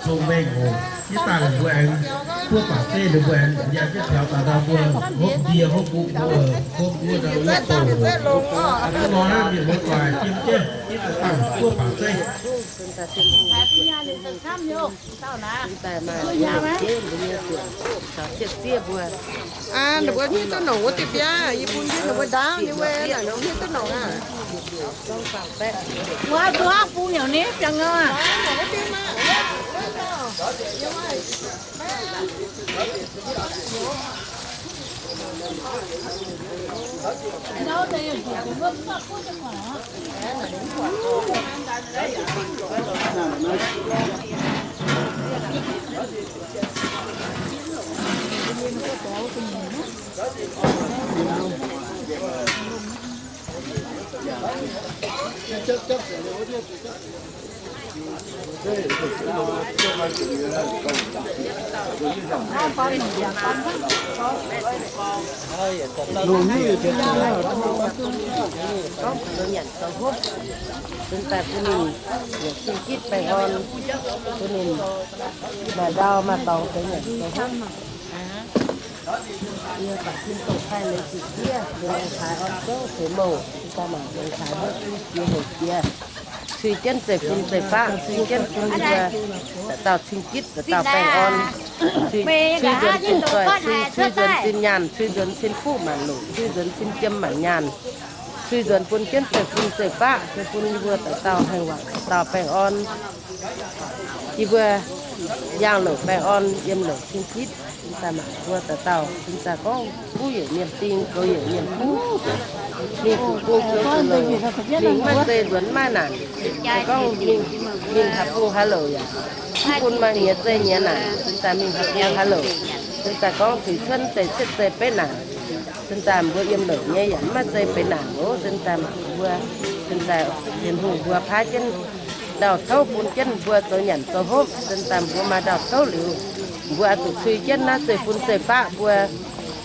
Cong-mengh oc. Yie daaih mbuo aengx buov baac zeiv, ninh mbuo aengx yangh jienv taux daaih ndau mbuo hopv ndie hopv mbuo, hopv mbuo ndau wuov douz. Hnangv nor naaiv mienh muoz-doic jiem jienv, yie daaih buov baac zeiv. Aa, ninh mbuo hiuv duqv nongc wuov diuh biaav, yie bun jienv ninh mbuo ndaauv nyei wuov, naaic nongc hiuv duqv nongc aqv. Wuov, wuov bung yaac ni biangh aqv. Gorngv zoux nyanc zoux hopv, zunh daaih bun ninh yietc cing-gitv baengh orn, bun ninh maaih ndau maaih dorngx zoux nyanc zoux hopv. Yie baac sin dongh haih leiz zuqc diev, benx longx haaix orn zouv ceix mouh, zunh daaih mangc longx haaix mbuo ziex hoc jiex. Cui jienv zeiv-fun zeiv-faqv, cui jienv bun mbuo dauh dauh cing-gitv, dauh dauh baengh orn. Cui, cui nzuonx zinh zoih, cui, cui nzuonx zinh nyaanh, cui nzuonx cin fuqv maanc loc, cui nzuonx cin jiem maanc nyaanh. Cui nzuonx bun jienv zeiv-fun zeiv-faqv, cui bun yie mbuo dauh dauh haengh wangc dauh dauh baengh orn. Yie mbuo yangh louc baengh orn, yiem louc cing-gitv, zunh daaih mangc mbuo dauh dauh, zunh daaih gorngv kuv yaac mienh ding, goux yaac mienh kuv. Mingh zuqc bung zoux zuqc louc, mingh maiv zeiz nzuonx maiv naanc. Gorngv mingh, mingh haaix bung haaix louc yaac mv bun maaih nyiex zeiv nyiex naanc, zunh daaih mingh haaix bung haaix louc, zunh daaih gorngv zuiz cuotv deix cietv zeiv beiv naanc. Zunh daaih mbuo yiem louc nyei yaac maiv zeiz benx naanc oc. Zunh daaih mangc mbuo, zunh daaih Tin-Hungh mbuo paaiv jienv ndau-touv bun jienv mbuo zoux nyanc zoux hopv. Zunh daaih mbuo maaih ndau-touv liuz, mbuo oix zuqc cui jienv naaiv zeiv-fun zeiv-faqv mbuo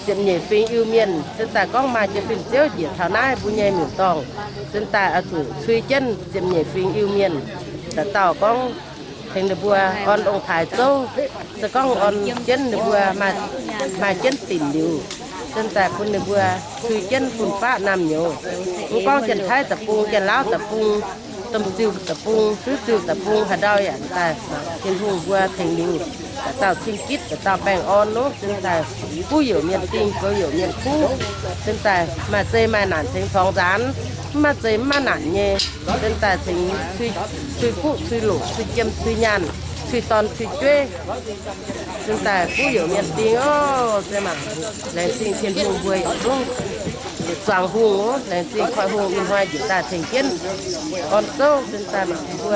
ziepc nyeic fingx Iu-Mienh. Zunh daaih gorngv maaih jiex fin-ziouv njiec taux naaiv mbuo nyei miuc-dorngh, zunh daaih oix zuqc cui jienv ziepc nyeic fingx Iu-Mienh. Dauh dauh gorngv tengx ninh mbuo orn ong-taaix zouv, se gorngv orn jienv ninh mbuo maaih, maaih jienv dinc liuz, zunh daaih bun ninh mbuo cui jienv fun-faqv naamh nyouz. Mv gorngv Janx-Taiv deic-bung, Janx-Laauv deic-bung, Domh-Ziuh deic-bung, Suv-Ziuh deic-bung, haaix ndau yaac daaih Tin-Hungh mbuo tengx liuz, dauh dauh cing-gitv, dauh dauh baengh orn nor, zunh daaih kuv youc mienh ding, goux youc mienh kuv. Zunh daaih maaih zeiz maaih naanc tengx torngx nzaanx, mv maaih zeiz mv maaih naanc nyei. Zunh daaih tengx cui, cui fuqv cui loc, cui jiem cui nyaanh, cui dorn cui jueiv. Zunh daaih kuv youc mienh ding oc. Se mangc, laengz zingh Tin-Hungh mbuo yietc zungv, yietc zuangx hungh oc. Laengz zingh Koiv-Hungh ih hnoi njiec daaih tengx jienv orn zouv. Zunh daaih mangc mbuo,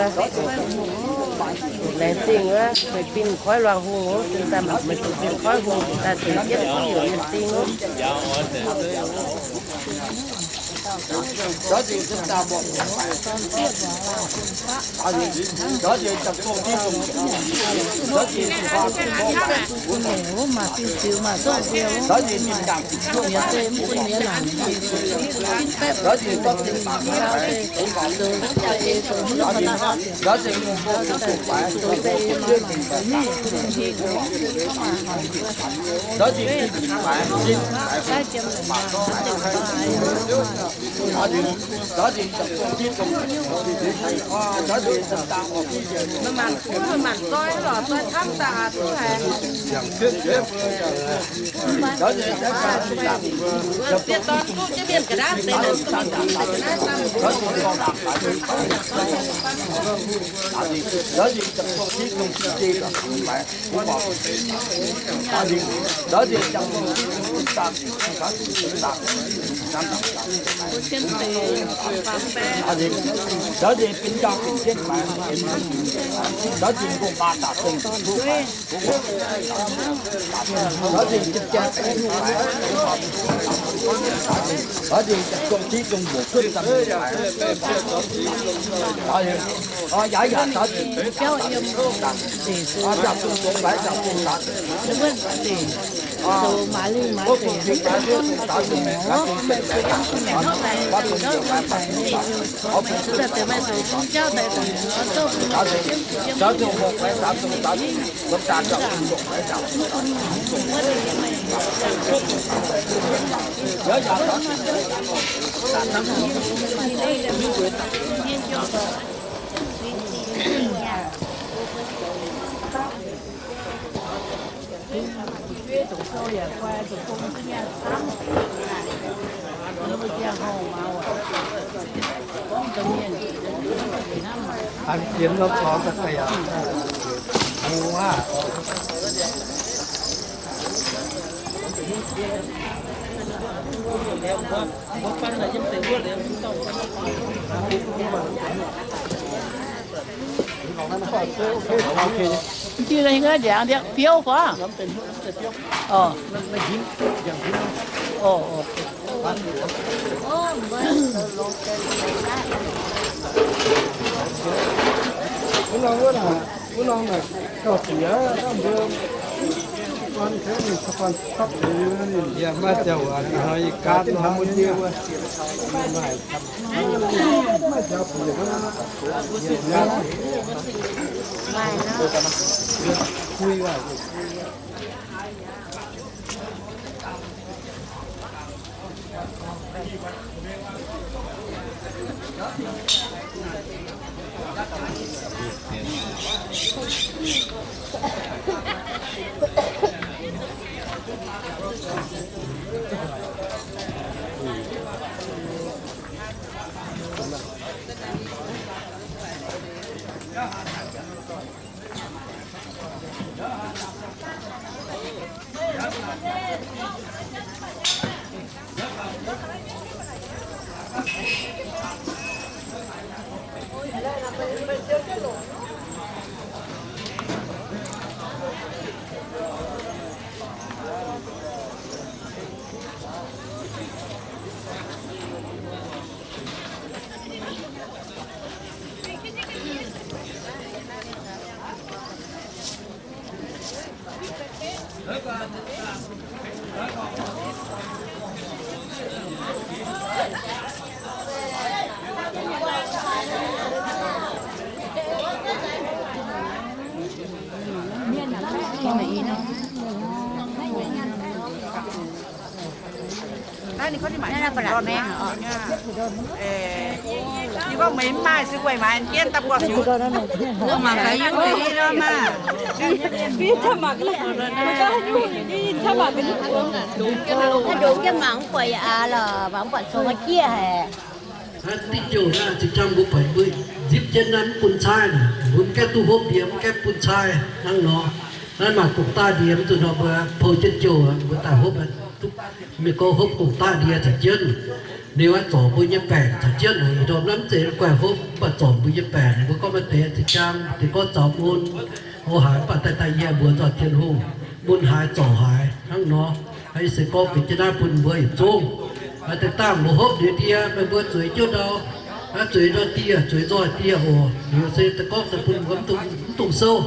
laengz zingh wuov Meih Bin Koiv Luangh Hungh oc. Zunh daaih mangc Meih Bin Koiv Hungh njiec daaih tengx jienv kuv youc mienh ding oc. Biouv fai? Orv, orv. Yie maiv ziangh hoc, ih hnoi yie gaav hnoi mbuo ndiu wuov. Naaiv ninh gorngv ninh maaic, ninh gorngv meih mv maaih se guaih maaiz jienv daaih buatc zuqc. Mangc gaax, yie mv buatc yie lorz maah. Ndongc jienv mangc mv buatc yie aav lorqc, mangc mv buatc congx jieqv haic. Naaiv diuh jouh naaiv zinh hnamv mbuo buatc mbuo nzipc jienv naaiv mv bun caaiv naaic, mbuo mv gaengh duqv hopv ndie, mv gaengh bun caaiv hnangv nor. Naaiv maaih gong-daaih ndie mv zuqc nor mbuo pou jienv jouh, mbuo daaih hopv duqv mienh gorngv hopv gong-daaih ndie caux jienv. Liuz aeqv, zorc mbuo nyei baengc caux jienv. Ih ndorm naaiv mv zeiz guaih hopv, mv baac zorc mbuo nyei baengc. Mbuo gorngv maaih deix zinh jaang deix gorngv zaux mun, o haaix mv baac daaih daaih yie mbuox nzoih Tin-Hungh, mun haaix zorc haaix hnangv nor. Ih se gorngv benx jienv naaiv bun mbuo yietc zungv Deix dangh mbuo hopv liuz ndie, meih mbuo zueiz jienv ndau, zueiz ndau dieh, zueiz nzoih dieh oc. Liuz se daaih gorngv daaih bun mbuo mv dungx, mv dungx souv.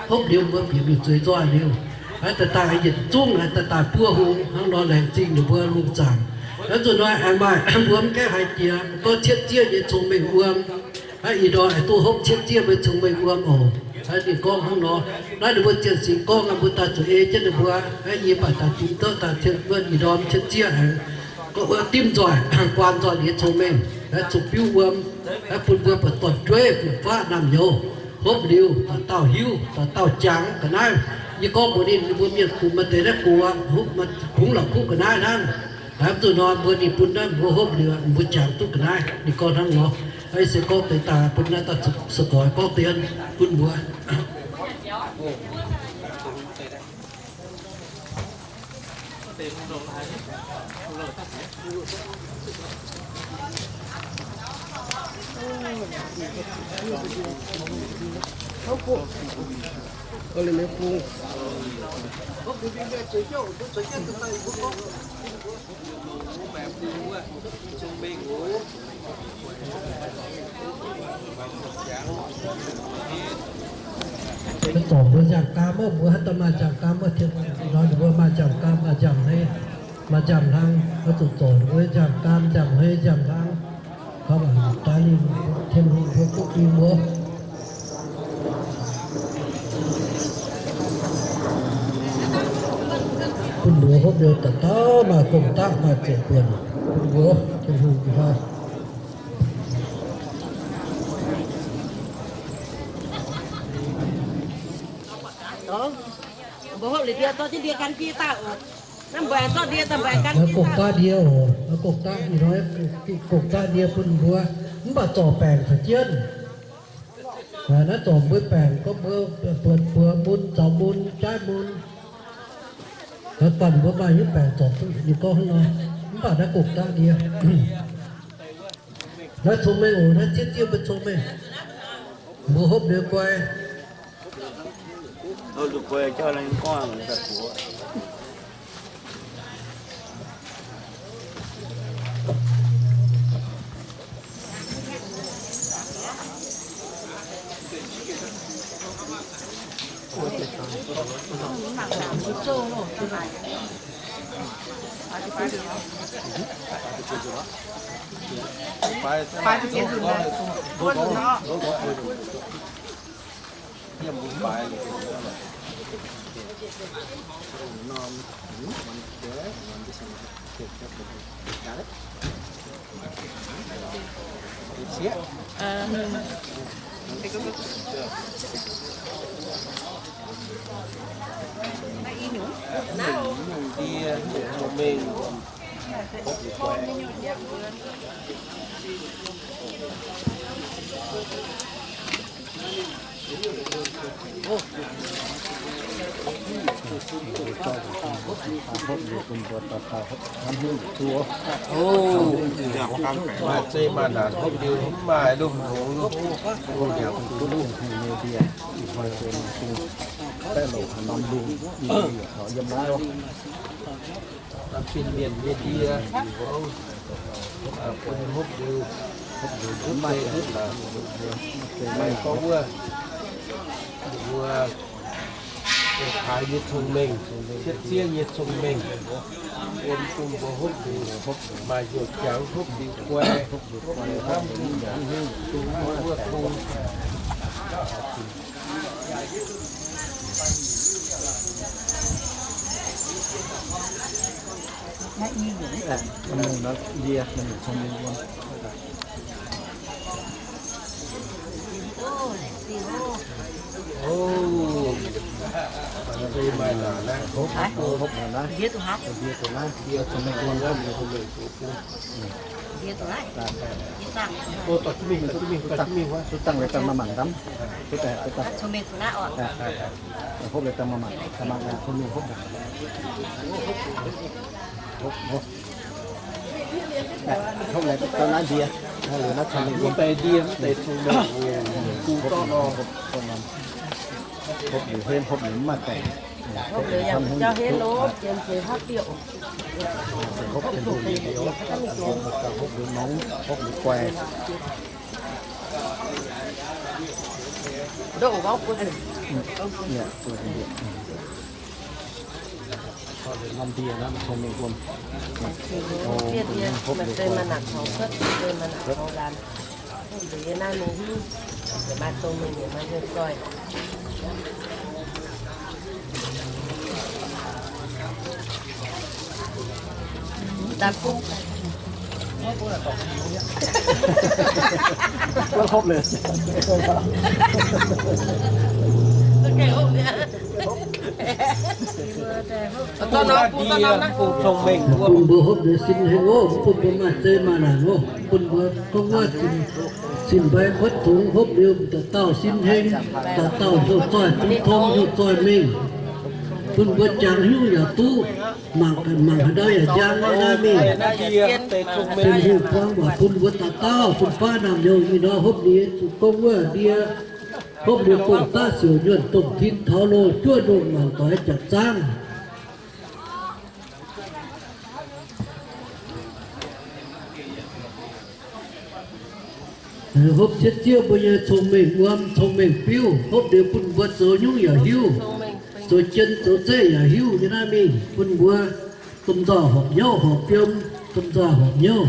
Hopv liuz mbuo bieqc liuz zueiz nzoih liuz, daaih daaih yietc zungv daaih daaih buov hung hnangv nor, laengz zingh ninh mbuo lungh zaangc. Naaiv nzunc hnoi aengx maaih mbuo mv gaengh haiz jiex gorngv cietv zieqv nyei cong-mengh wuom. Ih ndorm aengx duqv hopv cietv zieqv mbuo cong-mengh wuom oc. Ninh gorngv hnangv nor, naaiv ninh mbuo zienh singx gorngv, mbuo daaih zuqc ei jienv ninh mbuo. Yie baac daaih dimv duqv daaih cien wuov ih ndorm cietv zieqv aengx gorngv wuov dimv nzoih, guaan nzoih nyei cong-mengh, zuqc biuv wuom, bun mbuo buatc dorn-jueiv fun-faqv naamh nyouz hopv liuz dauh dauh hiuv, dauh dauh jangx ga'naaiv. Yie gorngv mbuox ninh, ninh mbuo mienh funx maaih deix naaiv gox, kungx la'kuqv ga'naaiv hnangv. Mv zuqc nor mbuo ninh bun naaiv mbuo hopv liuz mbuo jangx duqv ga'naaiv. Ninh gorngv hnangv nor. Se gorngv deix daaih bun naaiv dauh se gorx gorngv deix bun mbuo. Mbuo zorc mbuo nziaamv-gaam wuov, mbuo haaix dauh maaih nziaamv-gaam wuov, tien nor ninh mbuo maaih nziaamv-gaam, maaih nziaamv-hmei, maaih nziaamv-hlang, oix zuqc zorc mbuo nziaamv-gaam, nziaamv-hmei, nziaamv-hlang. Daaih lingh Tin-Hungh mbuo duqv ding mbuo. Bun mbuo hopv liuz dauh dauh maaih gong-daqv maaih ziepc buonc. Bun mbuo Tin-Hungh ih hnoi. Mbuo hopv liuz ndie zorqv jienv ndie gan jienv daaih oc. Naaiv mbuo zorqv ndie daaih mbuo gan jienv daaih. Naaiv gong-daqv ndie oc. Naaiv gong-daqv ih hnoi, gong-daqv ndie bun mbuo. Mv baac zorc baengc caux jienv. Naaiv zorc mbuo baengc gorngv mbuo buatc buoz mun, zaux mun, jaaiv mun. Naaiv banh mbuo maaih nyei baengc zorc duqv ninh gorngv hnangv nor. Mv baac naaiv gong-daqv ndie. Naaiv cong-mengh oc, naaiv zieqv zieqv mbuo cong-mengh. Mbuo hopv liuz guai. Maaih zei maaih naanc hopv liuz mv maaih lungh hngongx. Fin-mienh nyei ndie, bun hopv liuz, hopv liuz duqv maaih, maaih gorngv wuov, mbuo haaix nyei cong-mengh, cietv zieqv nyei cong-mengh, wuom bun mbuo hopv liuz, maaih hnyouv jangx hopv liuz guai, hopv liuz hnamv, wuov kungx. Hopv liuz dangh maaih mangc, hopv liuz dangh naaiv ndie, hopv liuz naaiv cong-mengh, mv deix ndie, mv deix cong-mengh, hopv liuz hlen, hopv liuz mv maaih baengc. Hopv liuz yaac jauv henv lov, jiem zuiz hopv diuh. Hopv liuz nongx, hopv liuz guai. Ndoqv nqorngv bun. Norm ndie naaiv cong-mengh wuom. Hopv liuz guai. Maaih cong-mengh yaac maaih hnyouv zoih. Daaih bung. Hopv liuz. Bun mbuo hopv liuz sin hengh oc. Bun mbuo maaih zei maaih naanc oc. Bun mbuo gorngv wuov sin, sin mbai buotv zungx hopv liuz dauh dauh sin hengh, dauh dauh hnyouv zoih, zungv tong hnyouv zoih mengh. Bun mbuo jangx hnyouv yaac duqv, mangc, mangc haaix ndau yaac njang naaiv mingh. Tin-Hungh buang waac bun mbuo dauh dauh, bun baav naamh nyouz ih hnoi hopv liuz zuqc gorngv wuov ndie, hopv liuz dongh daav siouc nyuonh dongh tin taux loh juov ndongh mangc doix jaax zaangv. Hopv cietv zieqv mbuo nyei cong-mengh wuom, cong-mengh biuv, hopv liuz bun mbuo zoux nyungc yaac hiuv, zoux jien zoux zeiv yaac hiuv nyei naaiv mingh, bun mbuo domh nzoih horpc hnyouv horpc fiem, domh nzoih horpc hnyouv.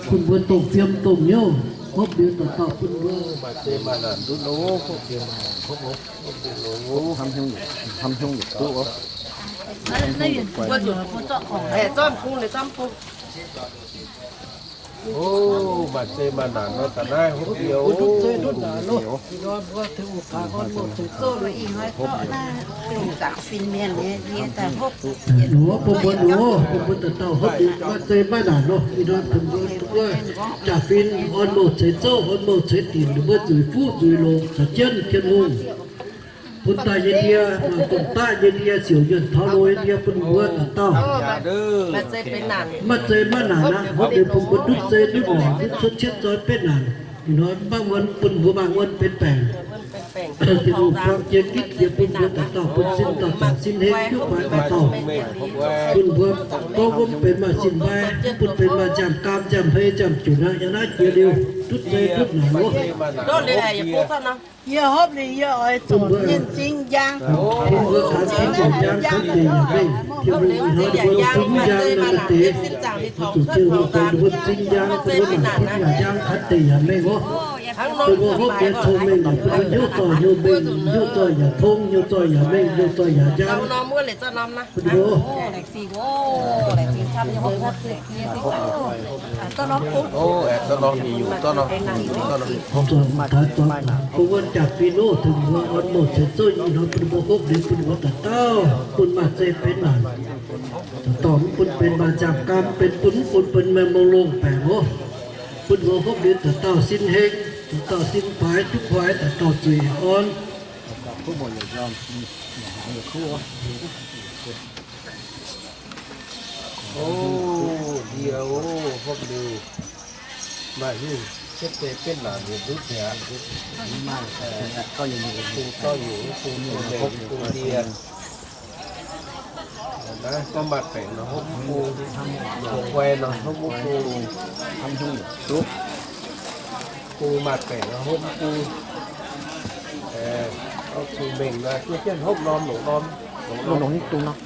Bun mbuo dongh fiem dongh hnyouv, hopv liuz dauh dauh bun mbuo. Maaih zei maaih naanc ndutv nor, hopv liuz maaih naanc hopv nor, hopv liuz nor, hnamv hnyouv yietc duqv oc. O, maaih zei maaih naanc nor, ga'naaiv hopv liuz. Nduov bun mbuo, nduov bun mbuo dauh dauh hopv liuz maaih zei maaih naanc nor, ih hnoi bun mbuo jaax-fin orn mouh ceix zouv, orn mouh ceix dinc, ninh mbuo nzueic fuqv nzueic longx caux jienv Tin-Hungh. Bun daaih nyei ndie, maaih dongh daav nyei ndie, siouc nyuonh taux loh nyei ndie bun mbuo dauh dauh. Maaih zei maaih naanc aqv, hopv liuz bun mbuo ndutv zei ndutv naanc, ndutv cuotv cietv zoi betv naanc. Ih hnoi mv baac wuonh bun mbuo maaih wuonh benx baengc. Tin-Hungh buang jiex gitv jiex bun mbuo dauh dauh bun sin dauh dauh sin hengh juqv guaax dauh dauh. Bun mbuo gorngv wuov benx maaih sin mbai, bun benx maaih nziaamv-gaam, nziaamv-hei, nziaamv-junc aqv, yaac naaiv jiex liuz ndutv zei ndutv naanc wuov. Yie hopv liuz yie oix zuqc mienh zingh njang. Bun mbuo kaux zingh njang, kaux deix yaac mengh. Tin-Hungh ih hnoi mbuo zingh njang naaiv deix, zuqc Tin-Hungh dorh mbuo zingh njang, bun mbuo mangc zingh yaac njang, kaux deix yaac mengh oc. Bun mbuo hopv liuz cong-mengh, bun mbuo hnyouv zoih hnyouv mengh, hnyouv zoih yaac tong, hnyouv zoih yaac mengh, hnyouv zoih yaac njang. Bun mbuo Bun wuov jaax-fin oc, tengx mbuo orn mouh ceix zouv ih hnoi bun mbuo hopv liuz bun mbuo dauh dauh bun maaih zei benx naanc. Dauh dauh mv bun benx maaih nziaamv-gaam, benx bun mv bun benx maaih mouh longh baengc oc. Bun mbuo hopv liuz dauh dauh sin hengh, dauh dauh sin baaix juqv kuaix, dauh dauh zuiz orn. O, ndie o, hopv liuz maaih hungh cietv zei betv naanc yietc ndutv mi'aqv. Bung zorqv nyungc, bung bung mengh, bung ndie. Naaiv gorngv maaih baengc nor hopv mv bung, guai nor hopv mv bung, bung maaih baengc nor hopv mv bung. Gorngv cong-mengh nor, jienv jienv hopv norm longc norm, longc norm nyei dung nor.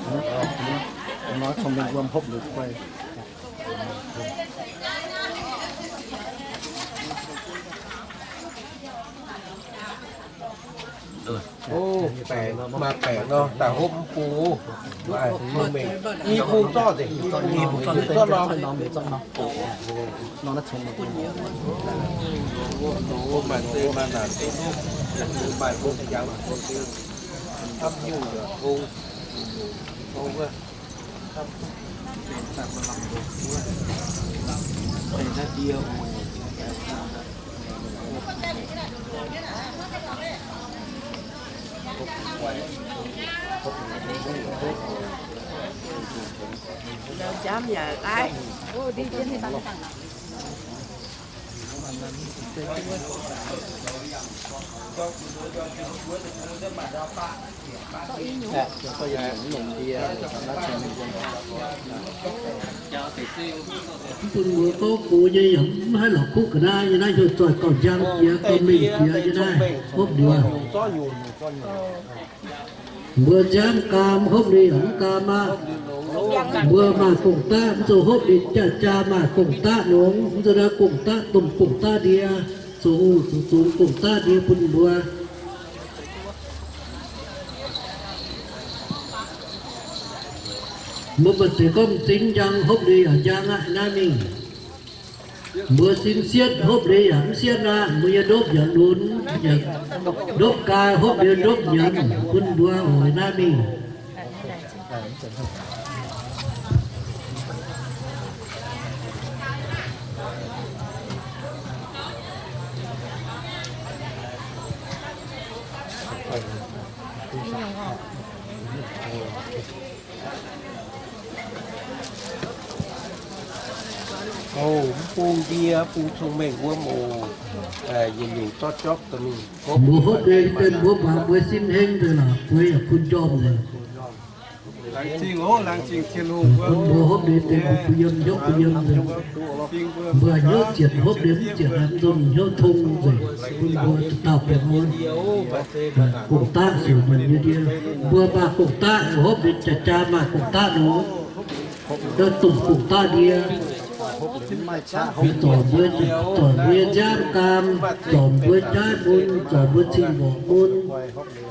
Nor cong-mengh wuom hopv liuz guai. O, baengc, maaih baengc nor, daaih hopv mv bung. Maaih cong-mengh, i bung zorqv nzengc, i bung zorqv norm. Maaih zei maaih naanc, maaih hopv jangx, hnamv nyungc yaac tong, tong wuov. Mv bun mbuo gorngv gox nyei yaac mv haih lorz kuv ga'naaiv nyei naaiv, heuc zoih gauh njang jiex, gauh mengh jiex nyei naaiv, hopv liuz. Mbuo nziaamv gaam hopv liuz yaac mv gaam aqv. Mbuo maaih gong-daqv, mv zuqc hopv liuz jaa-jaa maaih gong-daqv nongx, mv zuqc naaiv gong-daqv domh gong-daqv ndie, zoux ong zoux zungx gong-daqv ndie bun mbuo. Mbuo maaih deix gorngv m'zing njang, hopv liuz yaac njang aqv naaiv mingh. Mbuo sin sietv, hopv liuz yaac mv sietv aqv. Mbuo nyei ndopv yaac lunx, yaac ndopv gaa, hopv liuz ndopv nyanc bun mbuo oix naaiv mingh. Oc, mv bung ndie, bung cong-mengh wuom oc. Yietc nyungc zorqv jopv daaih mingh. Mbuo hopv liuz deix mbuo baac mbuo sin heng deix lorqc, mbuo yaac bun njormh deix. Bun mbuo hopv liuz deix mbuo yiem hnyouv, bun yiem deix. Mbuo hnyouv zietc hopv liuz mv zietc, nzunc hnyouv tong nzengc, bun mbuo dauh dauh biaux wuov gong-daqv siouc nyanc nyei ndie. Mbuo maaih gong-daqv, hopv liuz jaa-jaa maaih gong-daqv nongx, domh gong-daqv ndie. Zorc mbuo, zorc mbuo nyei nziaamv gaam, zorc mbuo jaaix mun, zorc mbuo cing-mborqc mun,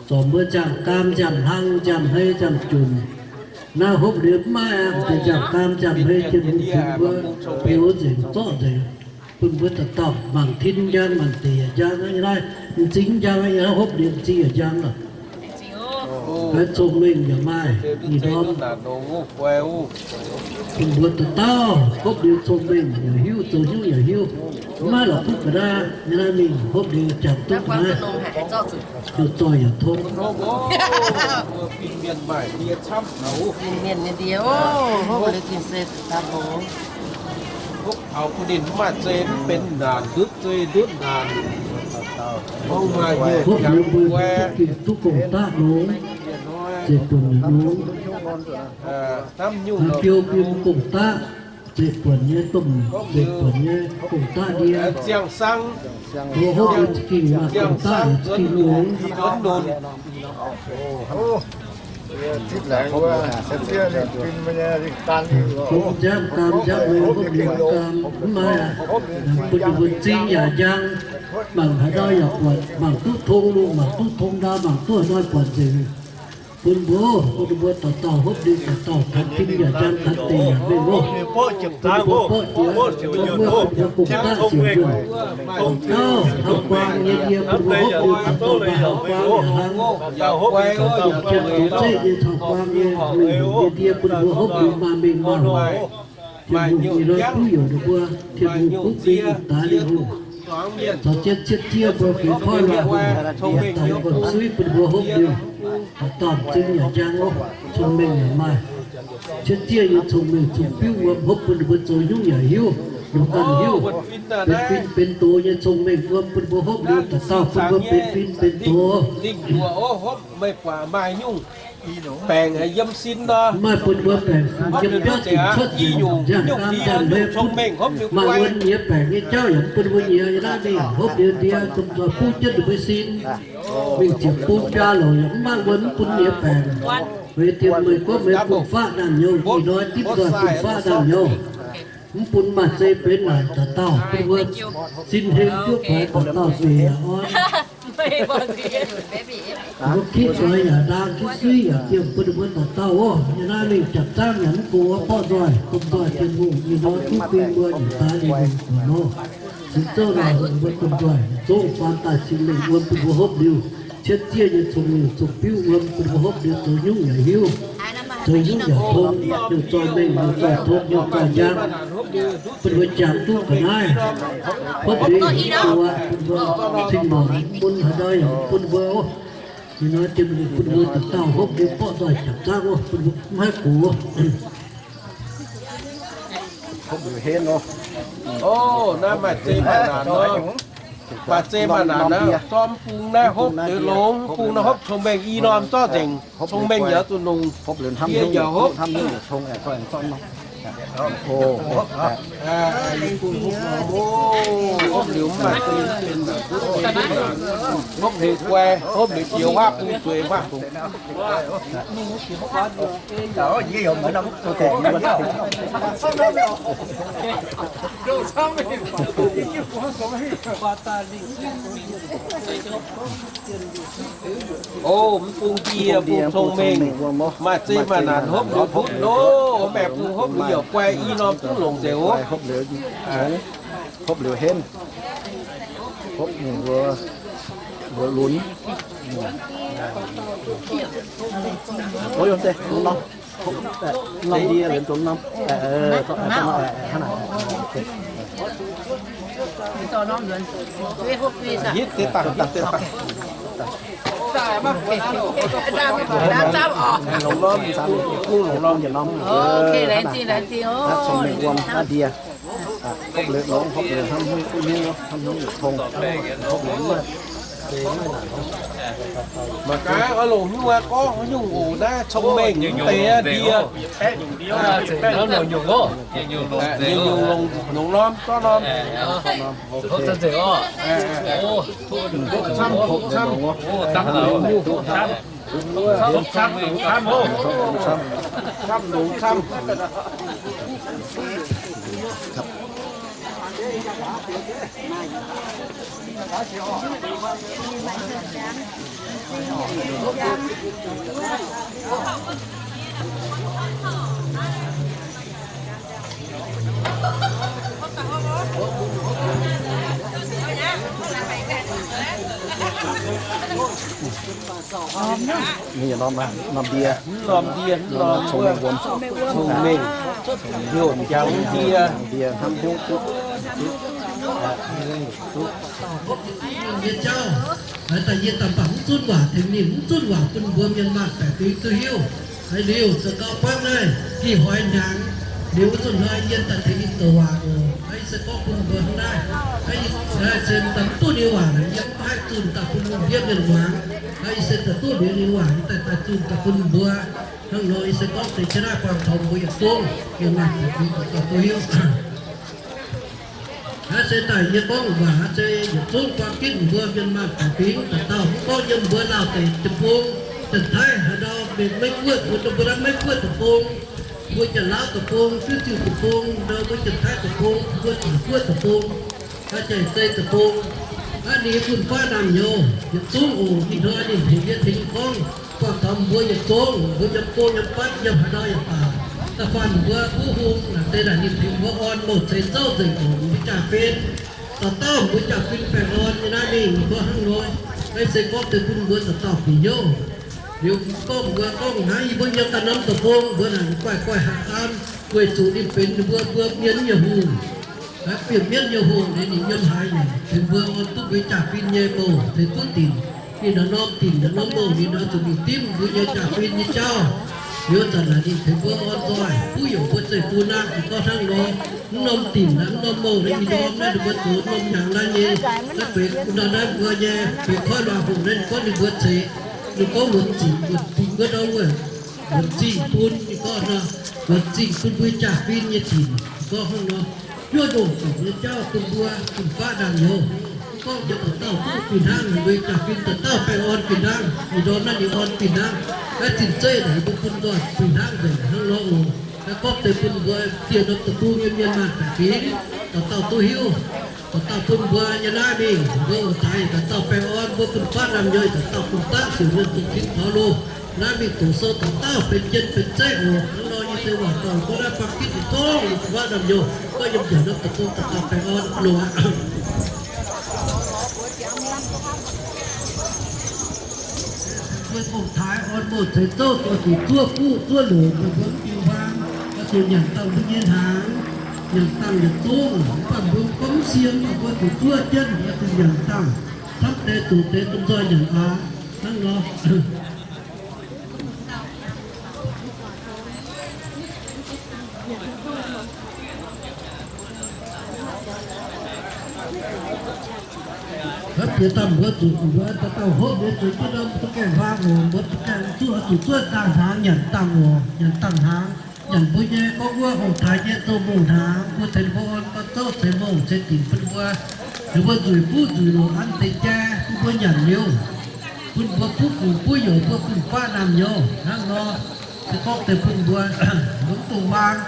zorc mbuo nziaamv gaam, nziaamv hlang, nziaamv hei, nziaamv junc. Naaiv hopv liuz mv maaih aqv, deix nziaamv gaam, nziaamv hei, Tin-Hungh bun mbuo biux nzengc, zorqv nzengc, bun mbuo dauh dauh mangc tin njang, mangc deic yaac njang. Naaiv m'zing njang, naaiv hopv liuz m'zing yaac njang aqv. Naaiv cong-mengh yaac maaih ih ndorm. Bun mbuo dauh dauh hopv liuz cong-mengh yaac hiuv, zoux hnyouv yaac hiuv. Mv maaih la'kuqv ga'naaiv nyei naaiv mingh hopv liuz jangx duqv ga'naaiv, heuc zoih yaac tong. Mienh nyei ndie, hopv liuz gengh se daaih longx. Taux bun ninh mv maaih zei mv benx naanc, ndutv zei ndutv naanc. Hopv liuz mbuo duqv gengh duqv gong-daqv longx, zeiv-buonc yaac longx. Biou biu gong-daqv, zeiv-buonc nyei domh, zeiv-buonc nyei gong-daqv ndie. Mbuo hopv liuz za'gengh maaih gong-daqv yaac za'gengh longx. Nziaamv gaam, nziaamv mengh hopv liuz gaam mv maaih aqv. Bun ninh mbuo m'zing yaac njang, mangc haaix ndau yaac buatc, mangc duqv tong lungh, mangc duqv tong ndau, mangc duqv haaix hnoi buatc nzengc. Bun mbuo, bun ninh mbuo dauh dauh hopv liuz dauh dauh taux tin yaac njang, taux deic yaac mengh oc. Bun ninh mbuo borqv jiex, bun mbuo gong-daqv siouc njunh. Dauh dauh taux guang nyei ndie, bun mbuo hopv liuz dauh dauh maaih hauv guang yaac hlang. Dauh dauh jangx zoux zeqv nyei taux guang nyei mengh hungh nyei ndie, bun mbuo hopv liuz maaih mengh maaih hoc. Tin-Hungh ih hnoi kuv heuc ninh mbuo, Tin-Hungh kuv bing daaih Tin-Hungh. Caux jienv cietv zieqv mbuo fingx koiv laaih, yietc daaih wuom-suiv bun mbuo hopv liuz, dauh dauh m'zing yaac njang oc, cong-mengh yaac maaih. Cietv zieqv nyei cong-mengh cong-biuv wuom hopv bun ninh mbuo zoux hnyouv yaac hiuv, ninh ganh hiuv. Benx fin benx doz nyei cong-mengh wuom bun mbuo hopv liuz dauh dauh bun mbuo benx fin benx doz. Meih buatc maaih nyungc baengc yiem sin nor, maaih bun mbuo baengc yiem biauv dingc cuotv nzengc, nziaamv gaam nziaamv hei bun maaih wuom nyiex baengc nyei jauv yaac mv bun mbuo nyiex. Yiem naaiv mingh hopv liuz ndie domh nzoih buv jienv ninh mbuo sin. Mingh ziepc bung biaa louc yaac mv maaih wuom mv bun nyiex baengc. Weic diemv meih gorngv meih bun faqv naamh nyouz, ih hnoi dimv nzoih bun faqv naamh nyouz. Mv bun maaih zei benx naaic dauh dauh bun mbuo sin heng juov baaix dauh dauh zeic yaac orn. Mbuo kitv nzoih yaac ndaang, kitv suiv yaac diemv bun ninh mbuo dauh dauh oc. Yiem naaiv mingh japc zaangv yaac mv gox, borqv nzoih, domh nzoih Tin-Hungh ih hnoi duqv bing mbuo yietc daaih lingh lingh buonc oc. Cingx zouv naaic mbuo domh nzoih zungv faanv daaih cing mengh wuom bun mbuo hopv liuz, cietv zieqv nyei cong-mengh cong-biuv wuom bun mbuo hopv liuz zoux hnyouv yaac hiuv, zoux hnyouv yaac tong, heuc zoih mengh, heuc zoih tong, heuc zoih njang, bun mbuo jangx duqv ga'naaiv. Hopv liuz yaac mv gox, bun mbuo cing-mangc mun haaix ndau yaac bun mbuo oc. Ih hnoi dien bun mbuo dauh dauh hopv liuz borqv nzoih japc zaangv oc, bun mbuo mv haih gox. Hopv liuz henv oc. Oc, naaiv maaih zei maaih naanc nor. Maaih zei maaih naanc naaiv, zorqv mv bung naaiv hopv liuz longx, mv bung naaiv hopv cong-mengh i norm zorqv nzengc. Cong-mengh yaac zuqc longc, yie yaac hopv. Hopv liuz mv maaih, hopv liuz guai, hopv liuz jiex huaav bung zueiz huaav bung. O, mv bung ndie, bung cong-mengh, maaih zei maaih naanc hopv liuz ndutv loh, maaih bung hopv liuz yaac guai, i norm duqv longc nzengc oc. Hopv liuz henv, hopv mbuo, mbuo lunx. Norm ndie, norm, hitv deix dangh, hitv deix dangh. Longc norm, kungx longc norm yietc norm. Cong-mengh wuom, ndie. Hopv liuz longx, hopv liuz hnamv hnyouv, hnamv hnyouv yietc tong. Hopv liuz mv maaih, mv maaih naanc. Mangc gaax, oix longc nyungc aqv, gorngv nyungc oc. Naaiv cong-mengh mv deix ndie. Nyungc-nyungc longc, longc norm zorqv norm. Camv, camv, camv, camv, camv, camv. Ninh norm, norm ndie, norm ndie, norm cong-mengh wuom, cong-mengh, heuc jangx ndie, ndie hnamv hnyouv duqv, duqv, duqv. Nyei jauv, daaih yie daaih mv baac mv zunv waac tengx ninh, mv zunv waac bun mbuo mienh maanh baeqc fingx duqv hiuv. Haiz liuz za'gau buangv naaiv, ih hnoi hnyangx liuz wuov zunv hnoi yie daaih tengx ninh douc waac oc. Ih se gorngv bun mbuo hnangv naaiv. Cen daaih mv duqv ninh waac, yie mv haih zunh daaih bun mbuo mienh muangx. Ih se daaih duqv liuz ninh waac, yie daaih daaih zunh daaih bun mbuo. Hnangv nor ih se gorngv deix jienv naaiv buangh taux mbuo yietc zungv mienh maanh baeqc fingx dauh dauh duqv hiuv. Aav se daaih yie gorngv waac aav se yietc zungv buangh gitv mbuo mienh maanh baeqc fingx dauh dauh, mv gorngv yiem mbuo Laauh deic deic-bung, Janx-Taiv haaix ndau, Meiv-Guoqv, mbuo dongh mbuo naaiv Meiv-Guoqv deic-bung, mbuo Janx-Laauv deic-bung, Fiuv Diuh deic-bung, ndau mbuo Janx-Taiv deic-bung, mbuo Taiv-Guoqv deic-bung, haaix Janx-Zei deic-bung, aav ninh fun-faqv naamh nyouz yietc zungv oc. Ih hnoi ninh tengx yie tengx gorngv, buangh taux mbuo yietc zungv, mbuo yiem go yiem fatv yiem haaix ndau yaac baac, da'faanh mbuo buv hung naaic deix naaic ninh tengx mbuo orn mouc ceix zouv nzengc oc. Mbuo jaa-fin, dauh dauh mbuo jaa-fin baengh orn nyei naaiv mingh mbuo hnangv nor, aav se gorngv deix bun mbuo dauh dauh bieqc hnyouv. Liuz gorngv mbuo gorngv hnangv yie mbuo yiem ganh norm deic-bung mbuo naaic guaih guaih haic an, weic zuqc ninh benx ninh mbuo mbuo mienh nyei hungh. Aav, bieqc mienv nyei hungh, ninh yiem haaix yaac tengx mbuo orn duqv mbuo jaa-fin nyei mouc ceix duqv dinc. Ninh naaiv norm dinc naaiv norm mouc ninh oix zuqc mingh dimv mbuo nyei jaa-fin nyei jauv. Liuz zanc naaic ninh tengx mbuo orn nzoih, buv heuc mbuo zeiv-fun aqv. Ninh gorngv hnangv nor, mv norm dinc naaiv mv norm mouc naaiv, ih norm naaiv ninh mbuo zoux norm hnyangx naaiv nyei, naaiv benx nor naaiv mbuo nyei benx koiv luangh hungh naaiv, ninh gorngv ninh mbuo ceix, ninh gorngv wuonx zinc, wuonx zinc wuov ndau wuov, wuonx zingh bun, ninh gorngv nor, wuonx zingh bun mbuo jaa-fin nyei dinc. Ninh gorngv hnangv nor, hnyouv ndongc zuqc nyei jauv bun mbuo fun-faqv naamh nyouz. Mv gorngv jiex dauh dauh duqv fih hnangv, ninh mbuo jaa-fin dauh dauh baengh orn fih hnangv, ih ndorm naaiv ninh orn fih hnangv, naaiv zinh zeiv naaic yie mbuo bun nzoih fih hnangv nzengc hnangv nor oc. Naaiv gorngv deix bun mbuo dieh norm deic-bung nyei mienh maanh baeqc fingx, dauh dauh duqv hiuv. Dauh dauh bun mbuo nyei naaiv mingh, mbuo oix daaih dauh dauh baengh orn, mbuo fun-faqv naamh nyouz dauh dauh fun-faqv siouc mienh dongh tin taux loh. Naaiv mingh doqc sou dauh dauh benx jien benx zeiv oc. Hnangv nor yie se waac dauh gorngv naaiv baptist zungv fun-faqv naamh nyouz, gorngv yiem njiec norm deic-bung dauh dauh baengh orn loh aqv. Mbuo dongh taaix orn mouc ceix zouv, oix zuqc zuov guv zuov loc, mbuo mv diuh huaang, oix zuqc nyanc dangh mbuo nyei hnaangx, nyanc dangh yietc zungv. Mv baac mbuo gorngv mv sienx, mbuo zuqc zuov jienv, oix zuqc nyanc dangh, camv deix zuqc deix bun nzoih nyanc aqv. Hnangv nor. Mbuo diex daaih mbuo zuqc mbuo dauh dauh hopv mbuo zuqc jienv norm duqv gaengh huaang oc. Mbuo duqv gaengh zuqc zuqc zuov dangh hnaangx nyanc dangh oc, nyanc dangh hnaangx. Nyanc mbuo nyei gorngv wuov ong-taaix nyei zoux mongh hnaangx, mbuo tengx mbuo orn gorn zouv ceix mongh ceix dinc bun mbuo. Ninh mbuo nzueic buv nzueic loc an deix jai bun mbuo nyanc liuz, bun mbuo buv fungc buv youz, mbuo fun-faqv naamh nyouz hnangv nor. Se gorngv deix bun mbuo mv dungx waang.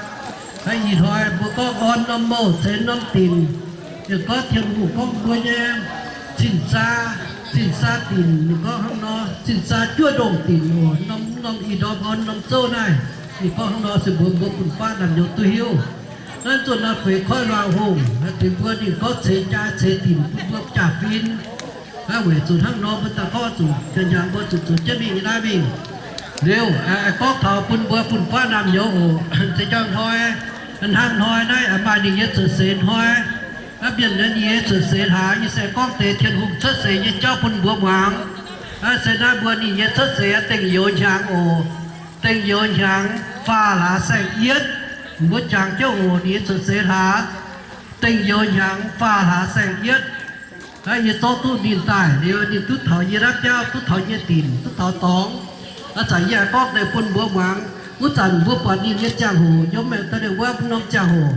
Ih hnoi mbuo gorngv orn norm mouh ceix norm dinc, ninh gorngv Tin-Hungh gorngv mbuo nyei cin-saa, cin-saa dinc, ninh gorngv hnangv nor, cin-saa juov ndongh dinc oc. Norm, norm ih ndorm orn norm zouv naaiv, ninh gorngv hnangv nor se mbuox mbuo fun-faqv naamh nyouz duqv hiuv. Naaiv zuqc naaiv feix koiv luangh hungh, tengx mbuo ninh gorngv ceix jaa ceix dinc bun mbuo jaa-fin. Weic zuqc hnangv nor mbuo daaih gorngv zuqc janx-hnyangx mbuo zuqc zuqc jienv mingh nyei naaiv mingh. Liuz, gorngv taux bun mbuo fun-faqv naamh nyouz oc. Zeix jauv hnoi, hnangv hnoi naaiv maaih ninh nyei cuotv seix hnoi. Naaiv mienh ninh nyei cuotv seix hlaax, yie se gorngv deix Tin-Hungh cuotv seix nyei jauv bun mbuo muangx. Naaiv se naaiv mbuo ninh nyei cuotv seix dengh youz hnyangx oc. Dengh youz hnyangx faah hlaax saeng-yietv. Mbuo jangx jienv oc, ninh nyei cuotv seix hlaax dengh youz hnyangx faah hlaax saeng-yietv. Naaiv yie zorqv duqv ninh daaih liuz, ninh duqv taux yie naaiv biauv, duqv taux yie dinc, duqv taux dorngx. A'zanc yie aengx gorngv deix bun mbuo muangx. Wuov zanc mbuo buatc ninh nyei ziangh hoc, yiem maengx daaih wuov norm ziangh hoc,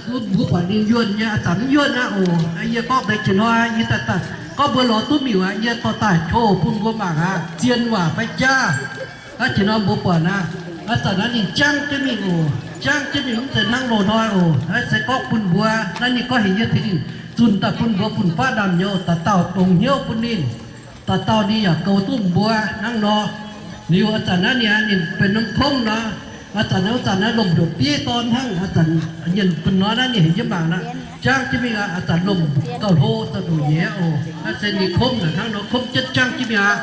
mbuo buatc ninh yuonh nyei, a'zanc mv yuonh aqv oc. Yie gorngv deix jiex hnoi yie daaih, daaih gorngv mbuo lorz duqv miuc aqv, yie dorh daaih qo bun mbuo mangc aqv, zien waac fai jaav. Aa, jiex norm mbuo buatc aqv. Aa, zanc naaiv ninh jangv jienv mingh oc. Jangv jienv mingh mv zeiz hnangv loz-hnoi oc. Naaiv se gorngv bun mbuo, naaiv ninh gorngv heuc yie tengx ninh zunh daaih bun mbuo fun-faqv naamh nyouz dauh dauh dongz hnyouv bun ninh. Dauh dauh ninh yaac goux duqv mbuo hnangv nor. Liuz aa zanc naaiv ninh, ninh benx norm kongv nor. Aa zanc naaiv, aa zanc naaiv lomh ndoqc bieiv dorn hnangv. Aa zanc nyienh bun nor naaiv ninh heuc yie mangc aqv. Jangv jienv mingh aqv. Aa zanc lomh gauh hlo, zanc ndoqc nyeiz oc. Naaiv se ninh kongv naaic hnangv nor kongv jienv jangv jienv mingh aqv.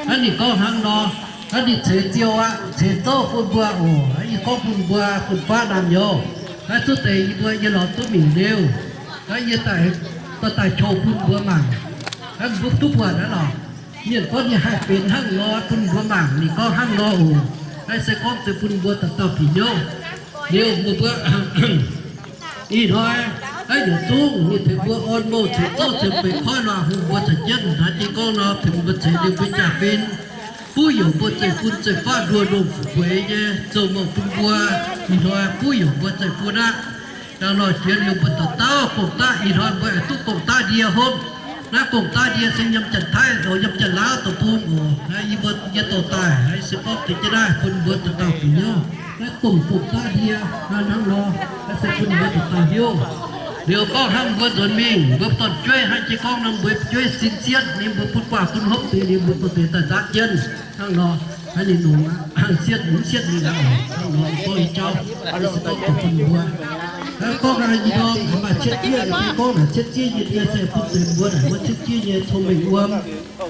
Naaiv ninh gorngv hnangv nor, naaiv ninh ceix ziouh aqv, ceix zouv bun mbuo oc. Naaiv yie gorngv bun mbuo fun-faqv naamh nyouz. Naaiv zuqc deix yie mbuo yie lorz duqv mingh liuz, naaiv yie daaih, daaih, daaih qou bun mbuo mangc. Naaiv mbuo duqv buatc aqv lorqc. Mienh gorngv ninh haih benx hnangv nor bun mbuo mangc, ninh gorngv hnangv nor oc. Naaiv se gorngv deix bun mbuo dauh dauh bieqc hnyouv. Liuz mbuo, mbuo ih hnoi, naaiv yietc zungv ninh tengx mbuo orn mouh ceix zouv ceix feix koiv luangh hungh mbuo caux jienv naaiv jiex gorngv nor tengx mbuo ceix liuz mbuo jaa-fin. Buv youc mbuo zeiv-fun zeiv-faqv nduoh ndongh fu'jueiv nyei zoux mouh bun mbuo. Ih hnoi buv youc mbuo zeiv-fun aqv. Dangh nor jiex liuz mbuo dauh dauh gong-daqv, ih hnoi mbuo aengx duqv gong-daqv ndie hopv. Naaiv gong-daqv ndie se yiem Janx-Taiv, yiem Janx-Laauv deic-bung oc. Naaiv yie mbuo, yie dorh daaih, naaiv se gorngv deix jienv naaiv bun mbuo dauh dauh bieqc hnyouv. Naaiv dongh gong-daqv ndie, naaiv hnangv nor, naaiv se bun mbuo dauh dauh hiuv. Liuz gorngv hnangv mbuo nzuonx mingh, mbuo dorn-jueiv hnangv jiex gorngv nor, mbuo jueiv sin sietv, ninh mbuo butv guaax bun hopv deix, ninh mbuo dorh deix daaih nzaatv jienv. Hnangv nor, naaiv ninh longx aqv, sietv mv sietv ninh aqv. Hnangv nor gorngv nyei jauv, naaiv se gorngv deix bun mbuo. Naaiv gorngv naaiv nyei ndorm, maaih cietv zieqv, gorngv naaic cietv zieqv nyei ndie se bun deix mbuo naaic wuov cietv zieqv nyei cong-mengh wuom.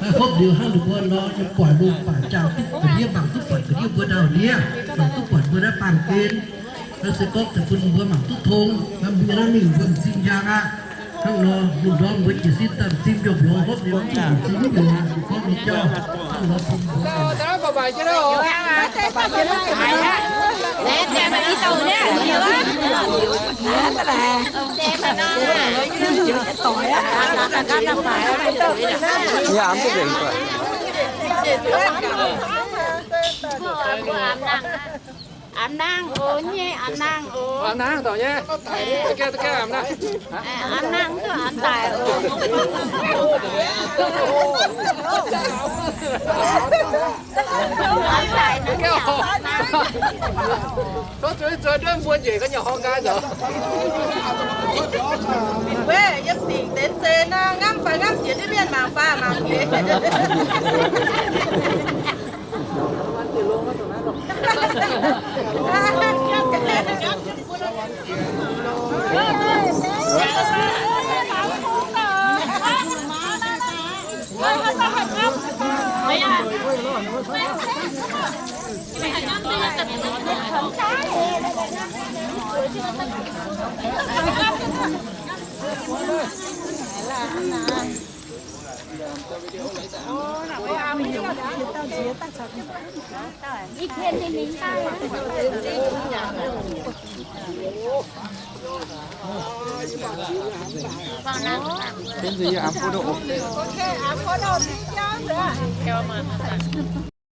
Naaiv hopv liuz hnangv ninh mbuo nor, yiem guaaic lungh baaic jaangh duqv ga'ndiev, mangc duqv buatc ga'ndiev mbuo ndau-ndiev, mangc duqv buatc mbuo naaiv baamh gen. Naaiv se gorngv deix bun mbuo mangc duqv tong, naaiv mbuo naaiv mingh mbuo m'zing njang aqv. Hnangv nor, lungh ndorm mbuo jiez sin daaih m'zing njopv-longx hopv liuz, m'zing njopv-longx gorngv nyei jauv. Hnangv nor bun mbuo Aav nangh oc, nyei aav nangh oc. Aav nangh dorh nyei. Aav nangh duqv aav daic oc. Aav daic nor. Gorngv zuqc zuov nduov mbuo njiec ga'nyiec horngh nqaai zoux. Weic yiem dingc deix zeiz nor, ngamv faix ngamv jiex ndiev mienh mangc faix mangc jiex. Then they, yeah, I'm photo. Okay, I'm photo.